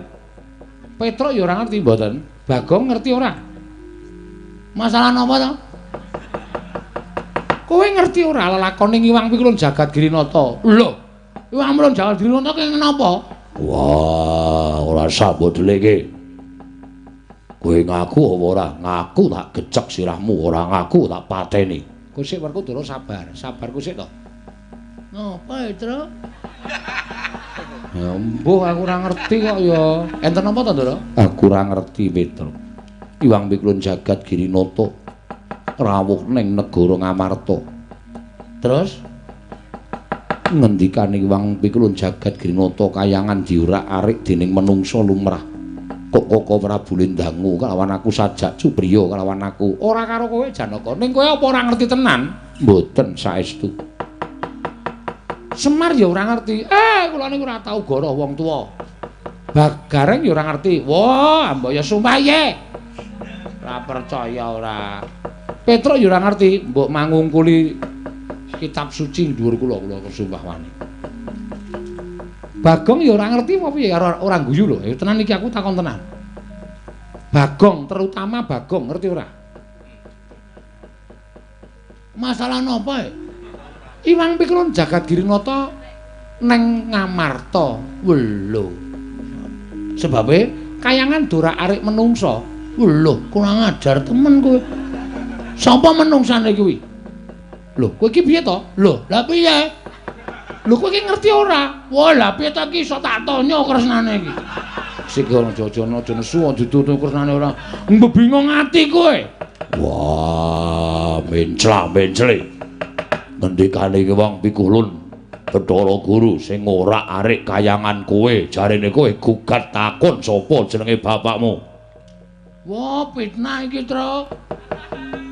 Petruk ya ora ngerti, mboten. Bagong ngerti ora? Masalah napa to? Kowe ngerti ora lelakone Iwang Pikulun Jagat Girinata? Lho, Iwang Pikulun Jagat Girinata ki napa? Wah, ora sah mbok deleke. Kowe ngaku apa ora? Ngaku tak gecek sirahmu, ora ngaku tak pateni. Kowe sik Werkudara sabar, sabar kowe sik to. Napa, Tru? Ya mbuh aku ora ngerti kok ya. Enten napa to, Ndara? Aku ora ngerti, Petro. Iwang Pikulun Jagat Girinata rawuh ning negara Ngamarta. Terus ngendikane Iwang Pikulun Jagat Girinata kayangan diorak-arik dening menungsa lumrah. Kok Koko Prabu Lindangu kalawan aku sajak cupriya kalawan aku. Ora karo kowe Janaka. Ning kowe apa ora ngerti tenan? Mboten saestu. Semar ya ora ngerti. Kula niku ora tau goroh wong tuwa. Bagareng ya ora ngerti. Wah, mbok ya sumpah ye. Ora percaya ora. Petruk ya ora ngerti, mbok mangungkuli kitab suci dhuwur kula, kula sumpah wani. Bagong ya ora ngerti apa piye, ora guyu lho. Ya tenan iki aku takon tenan. Bagong, terutama Bagong, ngerti ora? Masalah napa e? Iwang Pikulun Jagat Girinata neng Ngamarta. Lho. Sebabe kayangan dorak-arik menungsa. Lho, kurang ajar temen kowe. Sapa menungsane kuwi? Lho, kowe iki piye to? Lho, lah piye? Lho kowe iki ngerti ora? Wah, lah piye to iki iso tak tanya kresnane iki. Sik aja aja nesu aja ditutu kresnane ora. Mbebingung ati kowe. Wah, mencla-mencle. Ngendikane iki wong Pikulun Bathara Guru sing ngorak-arik kayangan kowe, jarene kowe gugat takon sapa jenenge bapakmu. Wah, fitnah iki, Truk.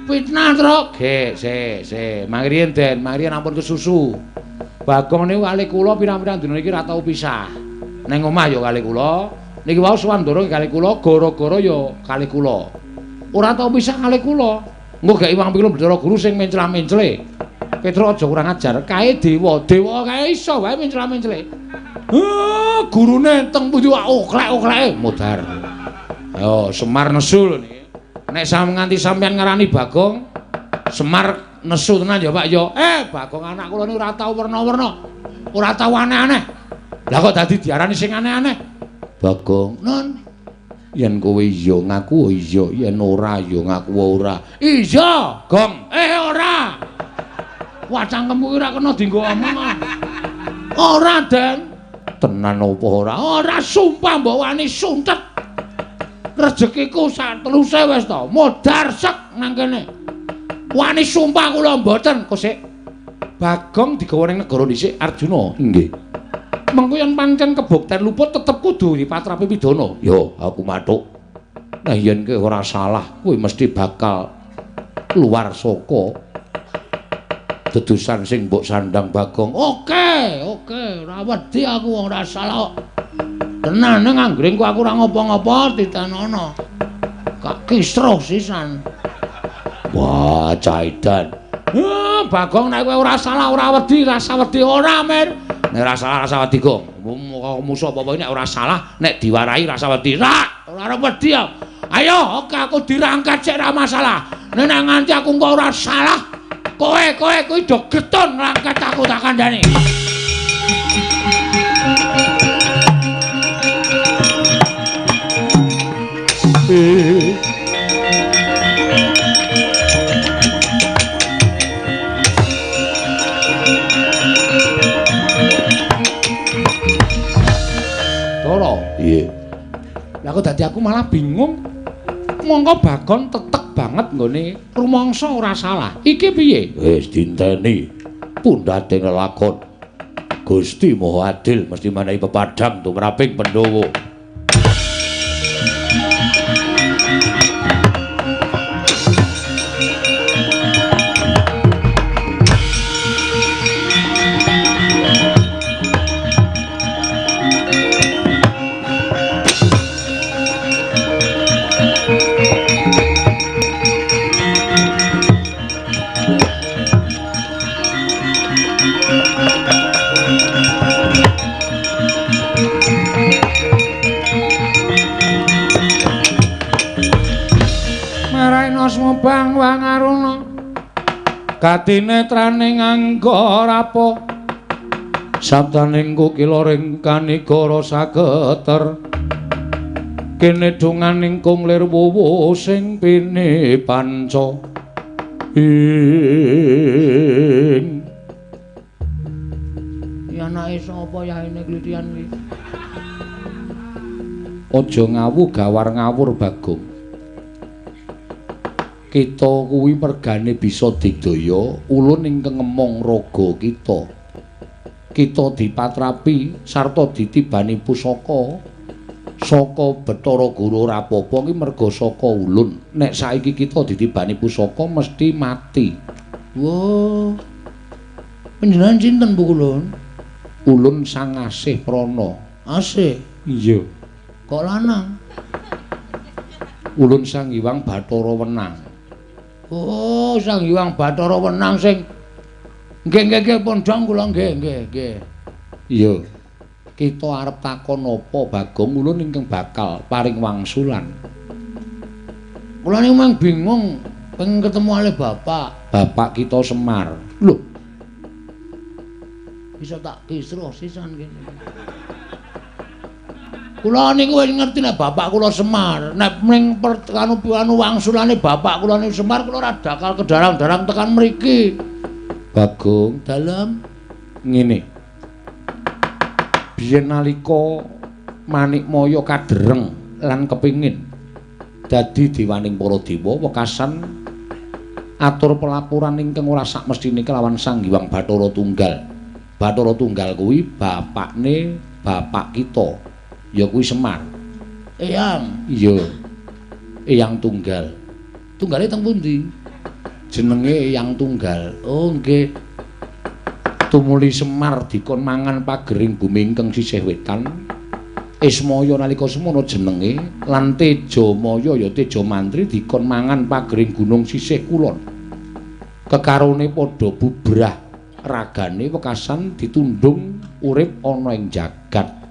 Fitnah, Truk. Ge, se, se. Mangriyen, Den, mangriyen ampun kesusu. Bagong niku kalih kula pirang-pirang dina iki ora tau pisah. Ning omah ya kalih kula, niki wau Swandara kalih kula, gara-gara ya kalih kula. Ora tau pisah kalih kula. Engko gek Iwang Pikulun Bathara Guru sing mencla-mencle. Petruk aja kurang ajar, kae dewa, dewa kae iso wae mencla-mencle. Gurune teng pundi wae oklek-okleke modar. Ayo Semar nesu lho niki. Nek sam nganti sampean ngarani Bagong, Semar nesu tenan ya Pak ya. Bagong anak kula niku ora tau werna-werna. Ora tau aneh-aneh. Lah kok dadi diarani sing aneh-aneh? Bagong, non. Yen kowe iya ngaku iya, yen ora ya ngaku ora. Iya, Gong. Ora. Wah, cangkemmu kuwi ora kena dienggo omong. Ora, Den. Tenan apa ora? Ora, sumpah mbok wani suntet. Rezekiku sak teluse wis to, modar sek nang kene. Wani sumpah kula mboten, kok sik. Bagong digawa ning negara dhisik Arjuna. Nggih. Mengko yen pancen kebukten luput tetep kudu dipatrapi pidana. Yo, aku mathuk. Nah yen kowe ora salah, kowe mesti bakal luar saka dedusan sing mbok sandang Bagong. Oke, oke, ora wedi aku wong ora salah. Tenan ning anggringku aku ora ngopo-ngopo ditenono. Kak kisruh sisan. Wah, caidan. Bagong nek kowe ora salah ora wedi, rasa wedi ora, Mir. Nek ora salah rasa wedi, Gong. Musuh apa-apa nek ora salah, nek diwarahi rasa wedi. Ora, ora arep wedi ya. Ayo, oke aku dirangkat sik ora masalah. Nek nganti aku engko ora salah, kowe kuwi do getun ngrangkat aku tak kandhani. Toro, iya. Lah kok dadi aku malah bingung. Mongko Bagong tetek banget nggone rumangsa ora salah. Iki piye? Wis dinteni pundhate lelakon. Gusti Maha Adil mesti menehi pepadhang tumraping Pandhawa. Bang Wangaruna katinetraning angga rapa sabdaning kukila ring kanigara sageter kene donganing kung lir wuwu sing pini panca ing ya anake sapa yaene klitian iki aja ngawu gawar ngawur Bagong. Kita kuwi mergane bisa digdaya ulun ingkang ngemong raga kita. Kita dipatrapi sarta ditibani pusaka saka Bathara Guru ora apa-apa iki merga saka ulun. Nek saiki kita ditibani pusaka mesti mati. Wah. Panjenengan sinten Bu Ulun? Ulun Sang Asih Prana. Asih? Iya. Kok lanang? Ulun Sang Hyang Bathara Wenang. Oh, Sang Hyang Bathara Wenang sing nggih nggih nggih pondhong kula nggih nggih nggih. Iya. Kita arep takon apa Bagong ulun ingkang bakal paring wangsulan. Kula niku mung bingung pengen ketemu ale bapak. Bapak kita Semar. Lho. Bisa tak kisruh sisan kene. Kula niku wis ngerti nek bapak kula Semar, nek ning anu wangsulane bapak kula niku Semar, kula ora bakal kedarang-darang tekan mriki. Bagong, dalem ngene. Biyen nalika Manikmaya kadereng lan kepingin dadi dewaning para dewa, wekasan atur pelaporan ingkang ora sakmestine kelawan Sang Hyang Bathara Tunggal. Bathara Tunggal kuwi bapakne bapak kita. Ya kuwi Semar. Eyang. Iya. Eyang Tunggal. Tunggale teng pundi? Jenenge Eyang Tunggal. Oh nggih. Tumuli Semar dikon mangan pagering bumi ingkang sisih wetan. Ismaya nalika semono jenenge lan Tejamaya ya Tejamantri dikon mangan pagering gunung sisih kulon. Kekarone padha bubrah ragane wekasan ditundung urip ana ing jagat.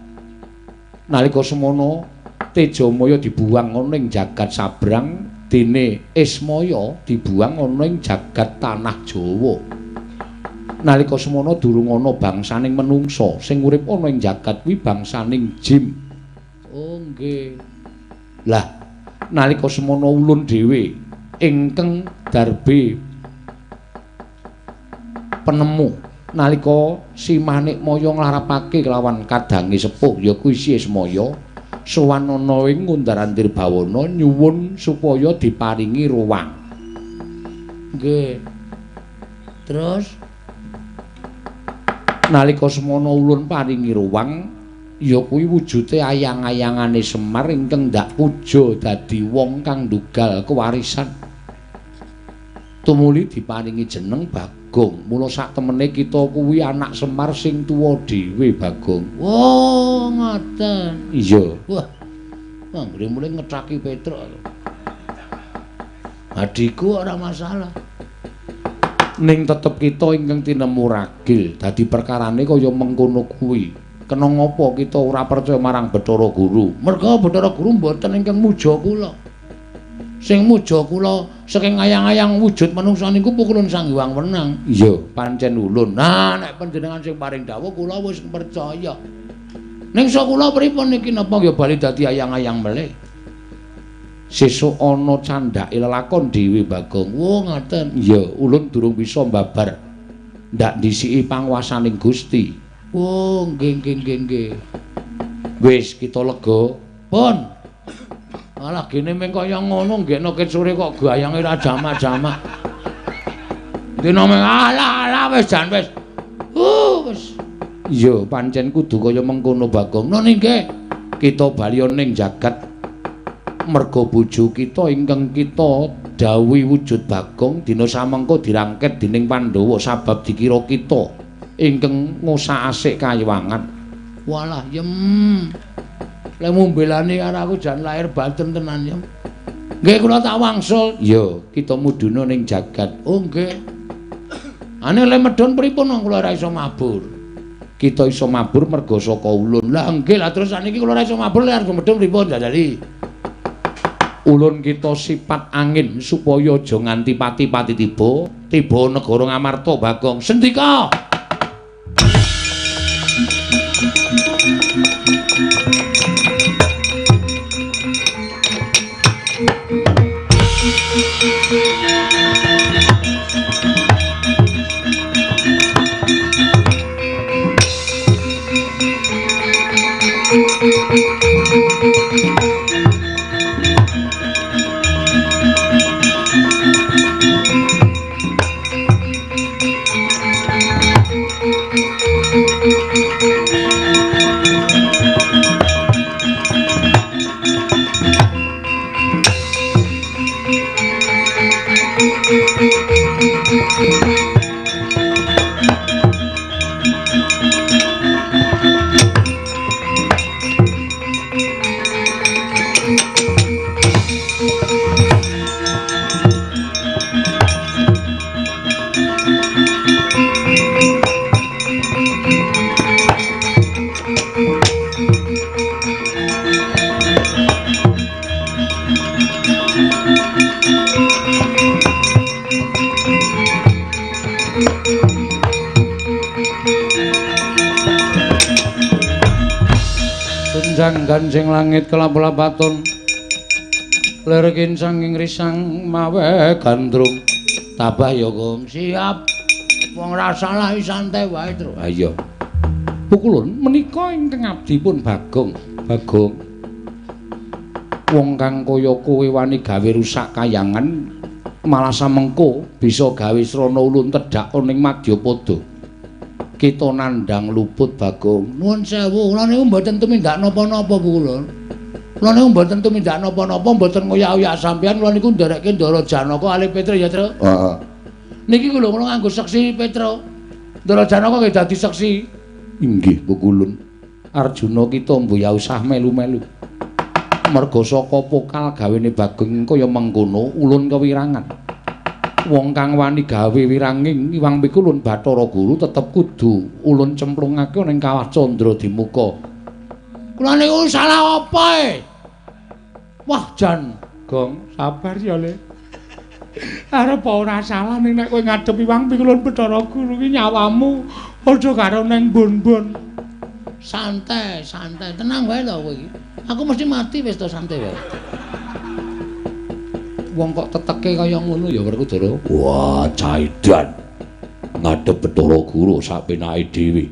Nalika semono Tejamaya dibuang ana ing jagat sabrang, dene Ismaya dibuang ana ing jagat tanah Jawa. Nalika semono durung ana bangsaning menungsa, sing urip ana ing jagat kuwi bangsaning jin. Oh nggih. Lah, nalika semono ulun dhewe ingkang darbe penemu nalika Si Manikmaya nglarapake kelawan kadange sepuh ya kuwi Si Ismaya sowan ana ing Ngundar-andir Bawana nyuwun supaya diparingi ruwang. Nggih. Terus nalika semono ulun paringi ruwang ya kuwi wujude ayang-ayangane Semar ingkang ndak puja dadi wong kang ndugal kewarisan. Tumuli diparingi jeneng Bagong. Mula sak temene kita kuwi anak Semar sing tuwa dhewe, Bagong. Oh, ngoten. Iya. Wah. Anggere mulih ngethaki Petruk. Adhiku ora masalah. Ning tetep kita ingkang tinemu ragil, dadi perkarane kaya mengkono kuwi. Kena ngapa kita ora percaya marang Bathara Guru? Merga Bathara Guru mboten ingkang muja kula. Sing muja kula saking ayang-ayang wujud manungsa niku pukulun Sang Hyang Wenang. Iya, pancen ulun. Nah, nek panjenengan sing paring dawuh kula wis percaya. Ning sok kula pripun niki napa ya bali dadi ayang-ayang melih? Sesuk ana candhake lelakon dhewe, Bagong. Oh, ngoten. Iya, ulun durung bisa mbabar. Ndak ndhisiki panguwasaning Gusti. Oh, nggih nggih nggih nggih. Wis kita lega. Pun. Alah gene meng kaya ngono nggekno ket sore kok gayange ra jamak-jamak. Dina meng alah alah wis jan wis. Wis. Iya, pancen kudu kaya mengkono, Bagong. Nun nggih. Kita bali ning jagat merga bojo kita ingkang kita dawuhi wujud Bagong dina samengko dirangket dening Pandhawa sabab dikira kita ingkang ngusak-asik kayiwangan. Walah yem. Lek mumbelani karo aku jan lahir batin tenan yem. Nggih kula tak wangsul. Iya, kita mudhuna ning jagat. Oh nggih. Ane le medhun pripun wong kula ora iso mabur. Kita iso mabur merga saka ulun. Lah nggih, lah terus saniki kula ora iso mabur lek arep medhun pripun jajali. Ulun kita sifat angin supaya aja nganti pati-pati tiba, tiba negara Ngamarta, Bagong. Sendika. Tunjang ganjing langit kelap-lapaton lir kincang ing risang mawe gandrung. Tabah ya, Gong. Siap. Wong ra salah santai wae, Tru. Ha iya. Pukulun menika ingkang abdipun Bagong. Bagong. Wong kang kaya kowe wani gawe rusak kayangan malah samengko bisa gawe srana ulun tedhak ning madyapada. Kita nandhang luput, Bagong. Nuwun sewu, kula niku mboten tumindak napa-napa, Pukulun. Kula niku mboten tumindak napa-napa, mboten ngoyak-oyak sampeyan, kula niku nderekke Ndara Janaka alih Petruk ya, Truk. Heeh. Niki lho kula nganggo seksi Petruk. Ndara Janaka nggih dadi seksi. Inggih, Pukulun. Arjuna kita mbuh ya usah melu-melu. Merga saka pokal gawene Bagong kaya mengkono ulun kewirangan. Wong kang wani gawe wiranging Iwang Pikulun Bathara Guru tetep kudu ulun cemplungake ning kawah Candra Dimuka. Kula niku salah apa e? Wah jan, Gong, sabar ya, Le. Arep ora salah ning nek kowe ngadep Iwang Pikulun Bathara Guru ki nyawamu padha karo neng bon-bon. Santai, santai, tenang wae to kowe iki. Aku mesti mati wis to, santai wae. Wong kok teteke kaya ngono ya Werkudara. Wah, caidan. Ngadep Bathara Guru sak penake dhewe.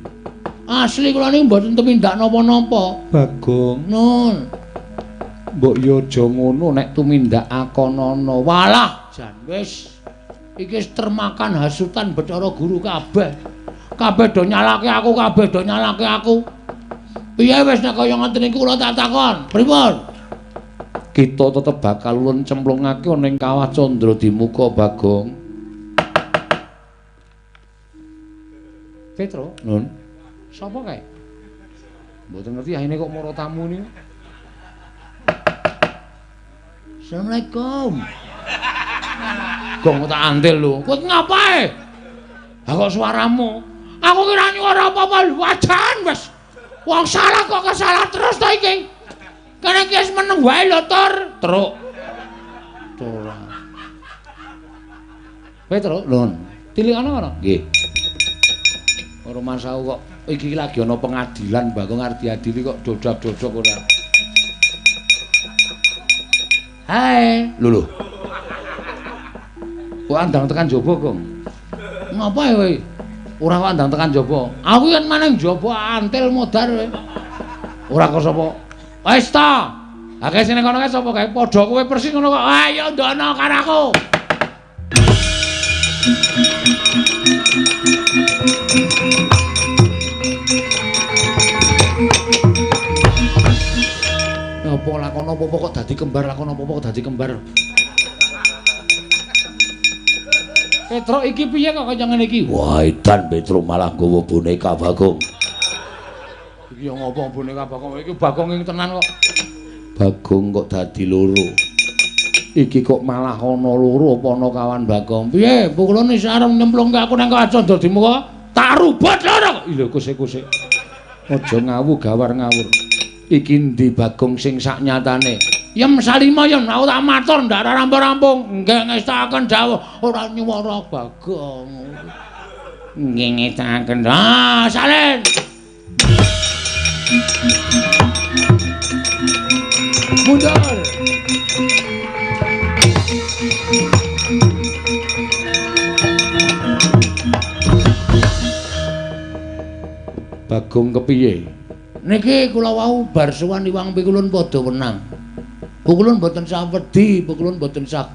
Asli kula niku mboten tumindak napa-napa. Bagong, Nun. Mbok yo aja ngono nek tumindak akonana. Walah, jan wis iki wis termakan hasutan Bathara Guru kabeh. Kabeh do nyalake aku, kabeh do nyalake aku. Piye wis nek kaya ngoten niku kula tak takon. Pripun? Kita tetep bakal ulun cemplungake ana ing Kawah Candra Dimuka, Bagong. Petro, Nun. Sapa kae? Mboten ngerti ahine kok mara tamu niku. Assalamualaikum. Gong tak antil lho. Kowe ngapae? Ha kok suaramu? Aku kira nyuara apa-apa wajan wis. Wong salah kok kesalah terus to iki. Kene iki wis meneng wae lho, Tur. Truk. Ora. Petro, Nun. Tilikana ora? Nggih. Ora masaku kok iki lagi ana pengadilan Bagong arep diadili kok dodak-dodok ora. Hai, lho lho. Kok andang tekan jaba, Gong? Ngapa kowe? Ora kok andang tekan jaba. Aku yen maneng jaba antil modar kowe. Ora kok sapa? Wis ta. Akeh sing kono kae sapa kae? Padha kowe persis ngono kok. Ayo ndono karo aku. Apa lakon apa-apa kok dadi kembar, lakon apa-apa kok dadi kembar. Petro iki piye kok kaya ngene iki? Wah, edan Petro malah nggawa boneka Bagong. Iki ya ngopo boneka Bagong? Iki Bagong ing tenan kok. Bagong kok dadi loro. Iki kok malah ana loro apa ana kawan Bagong? Piye? Pukulun wis arep nyemplungke aku nang Kawah Candra Dimuka, tak rubut loro. Lho kuse-kuse. Aja ngawu gawar ngawur. Iki endi Bagong sing sak nyatane? Yem salima yen aku tak matur ndak rampung-rampung. Nggih ngestakaken dawuh ora nyuwara Bagong. Nggih ngestakaken. Ah, salin. Mundur. Bagong kepiye? Niki kula wau bar sowan Iwang Pikulun padha wenang. Pukulun mboten sah wedi, pukulun mboten sah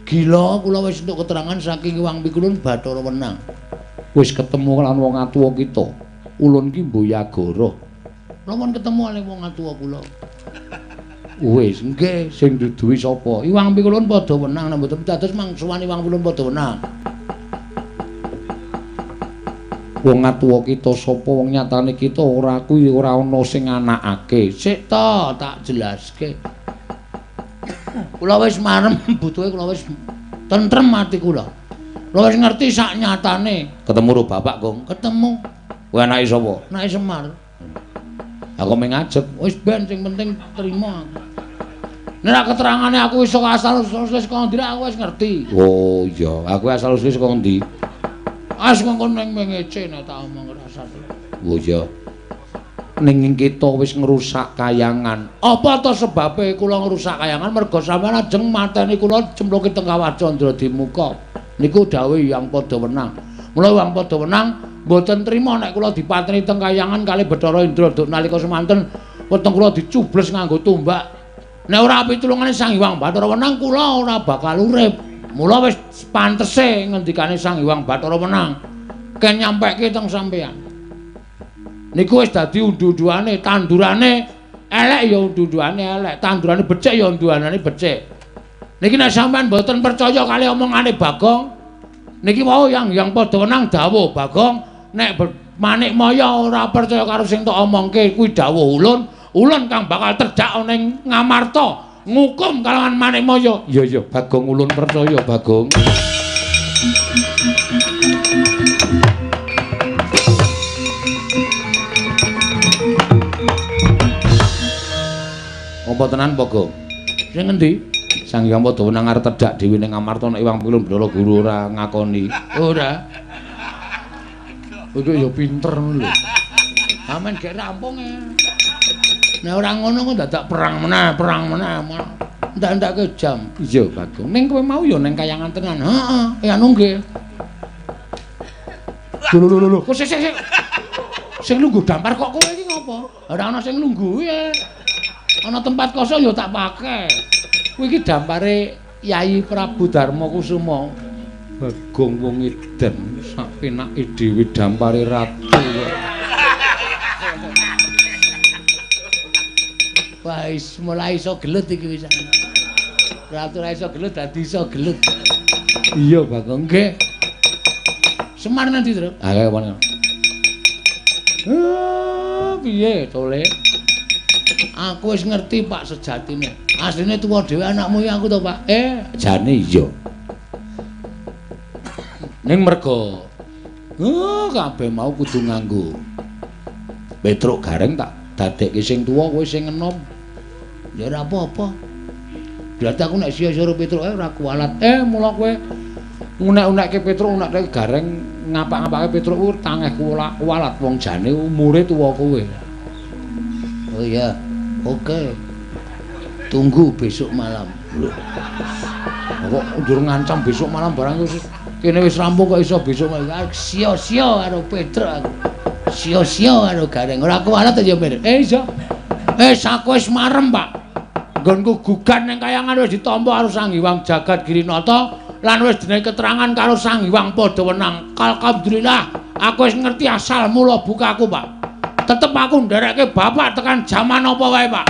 gila, kula wis entuk keterangan saking Iwang Pikulun Bathara Wenang. Wis ketemu lan wong atuwa kita. Ulun ki Mboyagara. Kula pun ketemu kali wong atuwa kula. Wis, nggih, sing duduhi sapa? Iwang Pikulun padha wenang, nek mboten dados mang sowan Iwang Pikulun padha wenang. Wong atuwa kita sapa wong nyatane kita ora kuwi ora ana sing anakake. Sik to, tak jelaske. Kula wis marem butuhe kula wis tentrem ati kula. Kula wis ngerti sak nyatane. Ketemu karo bapak, Gong? Ketemu. Kowe anake sapa? Anake Semar. Aku mung ngajeg. Wis ben sing penting trima aku. Nek keterangane aku iso asal usule saka ndi aku wis ngerti. Oh iya, aku asal usule saka ndi? As ngongkon ning mengece nek tak omong rasane. Oh iya. Ning kita wis ngrusak kayangan. Apa to sebabe kula ngrusak kayangan? Merga sampeyan ajeng mateni kula cemplungke teng Kawah Candra Dimuka. Niku dawuh Hyang Padha Wenang. Mula Hyang Padha Wenang mboten trima nek kula dipateni teng kayangan kali Bathara Indra duk nalika semanten weteng kula dicubles nganggo tombak. Nek ora pitulungane Sang Hyang Bathara Wenang kula ora bakal urip. Mula wis pantese ngendikane Sang Hyang Bathara Wenang ken nyampeke teng sampeyan. Niku wis dadi undu-unduane, tandurane elek ya undu-unduane elek, tandurane becik ya unduanane becik. Niki nek sampeyan mboten percaya kali omongane Bagong, niki wau Hyang Padha Wenang dawuh Bagong nek Manik Maya ora percaya karo sing tok omongke kuwi dawuh ulun, ulun kang bakal terjak ana ing Ngamarta ngukum kalawan Manik Maya. Iya iya Bagong ulun percaya Bagong. Apa tenan Bagong? Sing ngendi? Sang Hyang Padha Wenang arep tedhak dhewe ning Amarta nek Iwang Pilun Bathara Guru ora ngakoni. Ora. Kowe ya pinter ngono lho. Amen gek rampung e. Nek ora ngono kok dadak perang meneh, perang meneh. Ndak-ndake jam. Iya, Bagong. Ning kowe mau ya ning kayangan tenan. Heeh, anu nggih. Lho lho lho, kok sik sik. Sing lungguh dampar kok kowe iki ngopo? Ora ana sing lungguh e. Ana tempat kosong ya tak pakai. Kuwi iki dampare Yai Prabu Darma Kusuma. Bagong wong edan sak penake dhewe dampare ratu kok. Wah, wis mulai iso gelut iki wis. Ratu ora iso gelut dadi iso gelut. Iya, Bagong. Nggih. Semar nanti, Tru. Ha, kaya ngono. Piye tole? Aku wis ngerti, Pak, sejatine. Asline tuwa dhewe anakmu iki aku to, Pak. Jane iya. Ning merga kabeh mau kudu nganggo Petruk Gareng tak dadekke sing tuwa kowe sing enom. Ya ora apa-apa. Berarti aku nek sia-sia karo Petruk ora kualat. Mula kowe unek-unekke Petruk, unekke Gareng, ngapak-ngapake Petruk kuwi tangeh kualat wong jane umure tuwa kowe. Oh iya. Oke. Tunggu besok malam. Lho. Kok njur ngancam besok malam barang wis kene wis rampung kok iso besok malam. Sia-sia karo Petruk aku. Sia-sia karo Gareng. Ora kualat ya, Mir. Iya. Aku wis marem, Pak. Nggonku gugan ning kayangan wis ditampa karo Sang Hyang Jagat Girinata lan wis dene keterangan karo Sang Hyang Padha Wenang. Alhamdulillah, aku wis ngerti asal mula bukaku, Pak. Tetep aku nderekke bapak tekan jaman apa wae, Pak.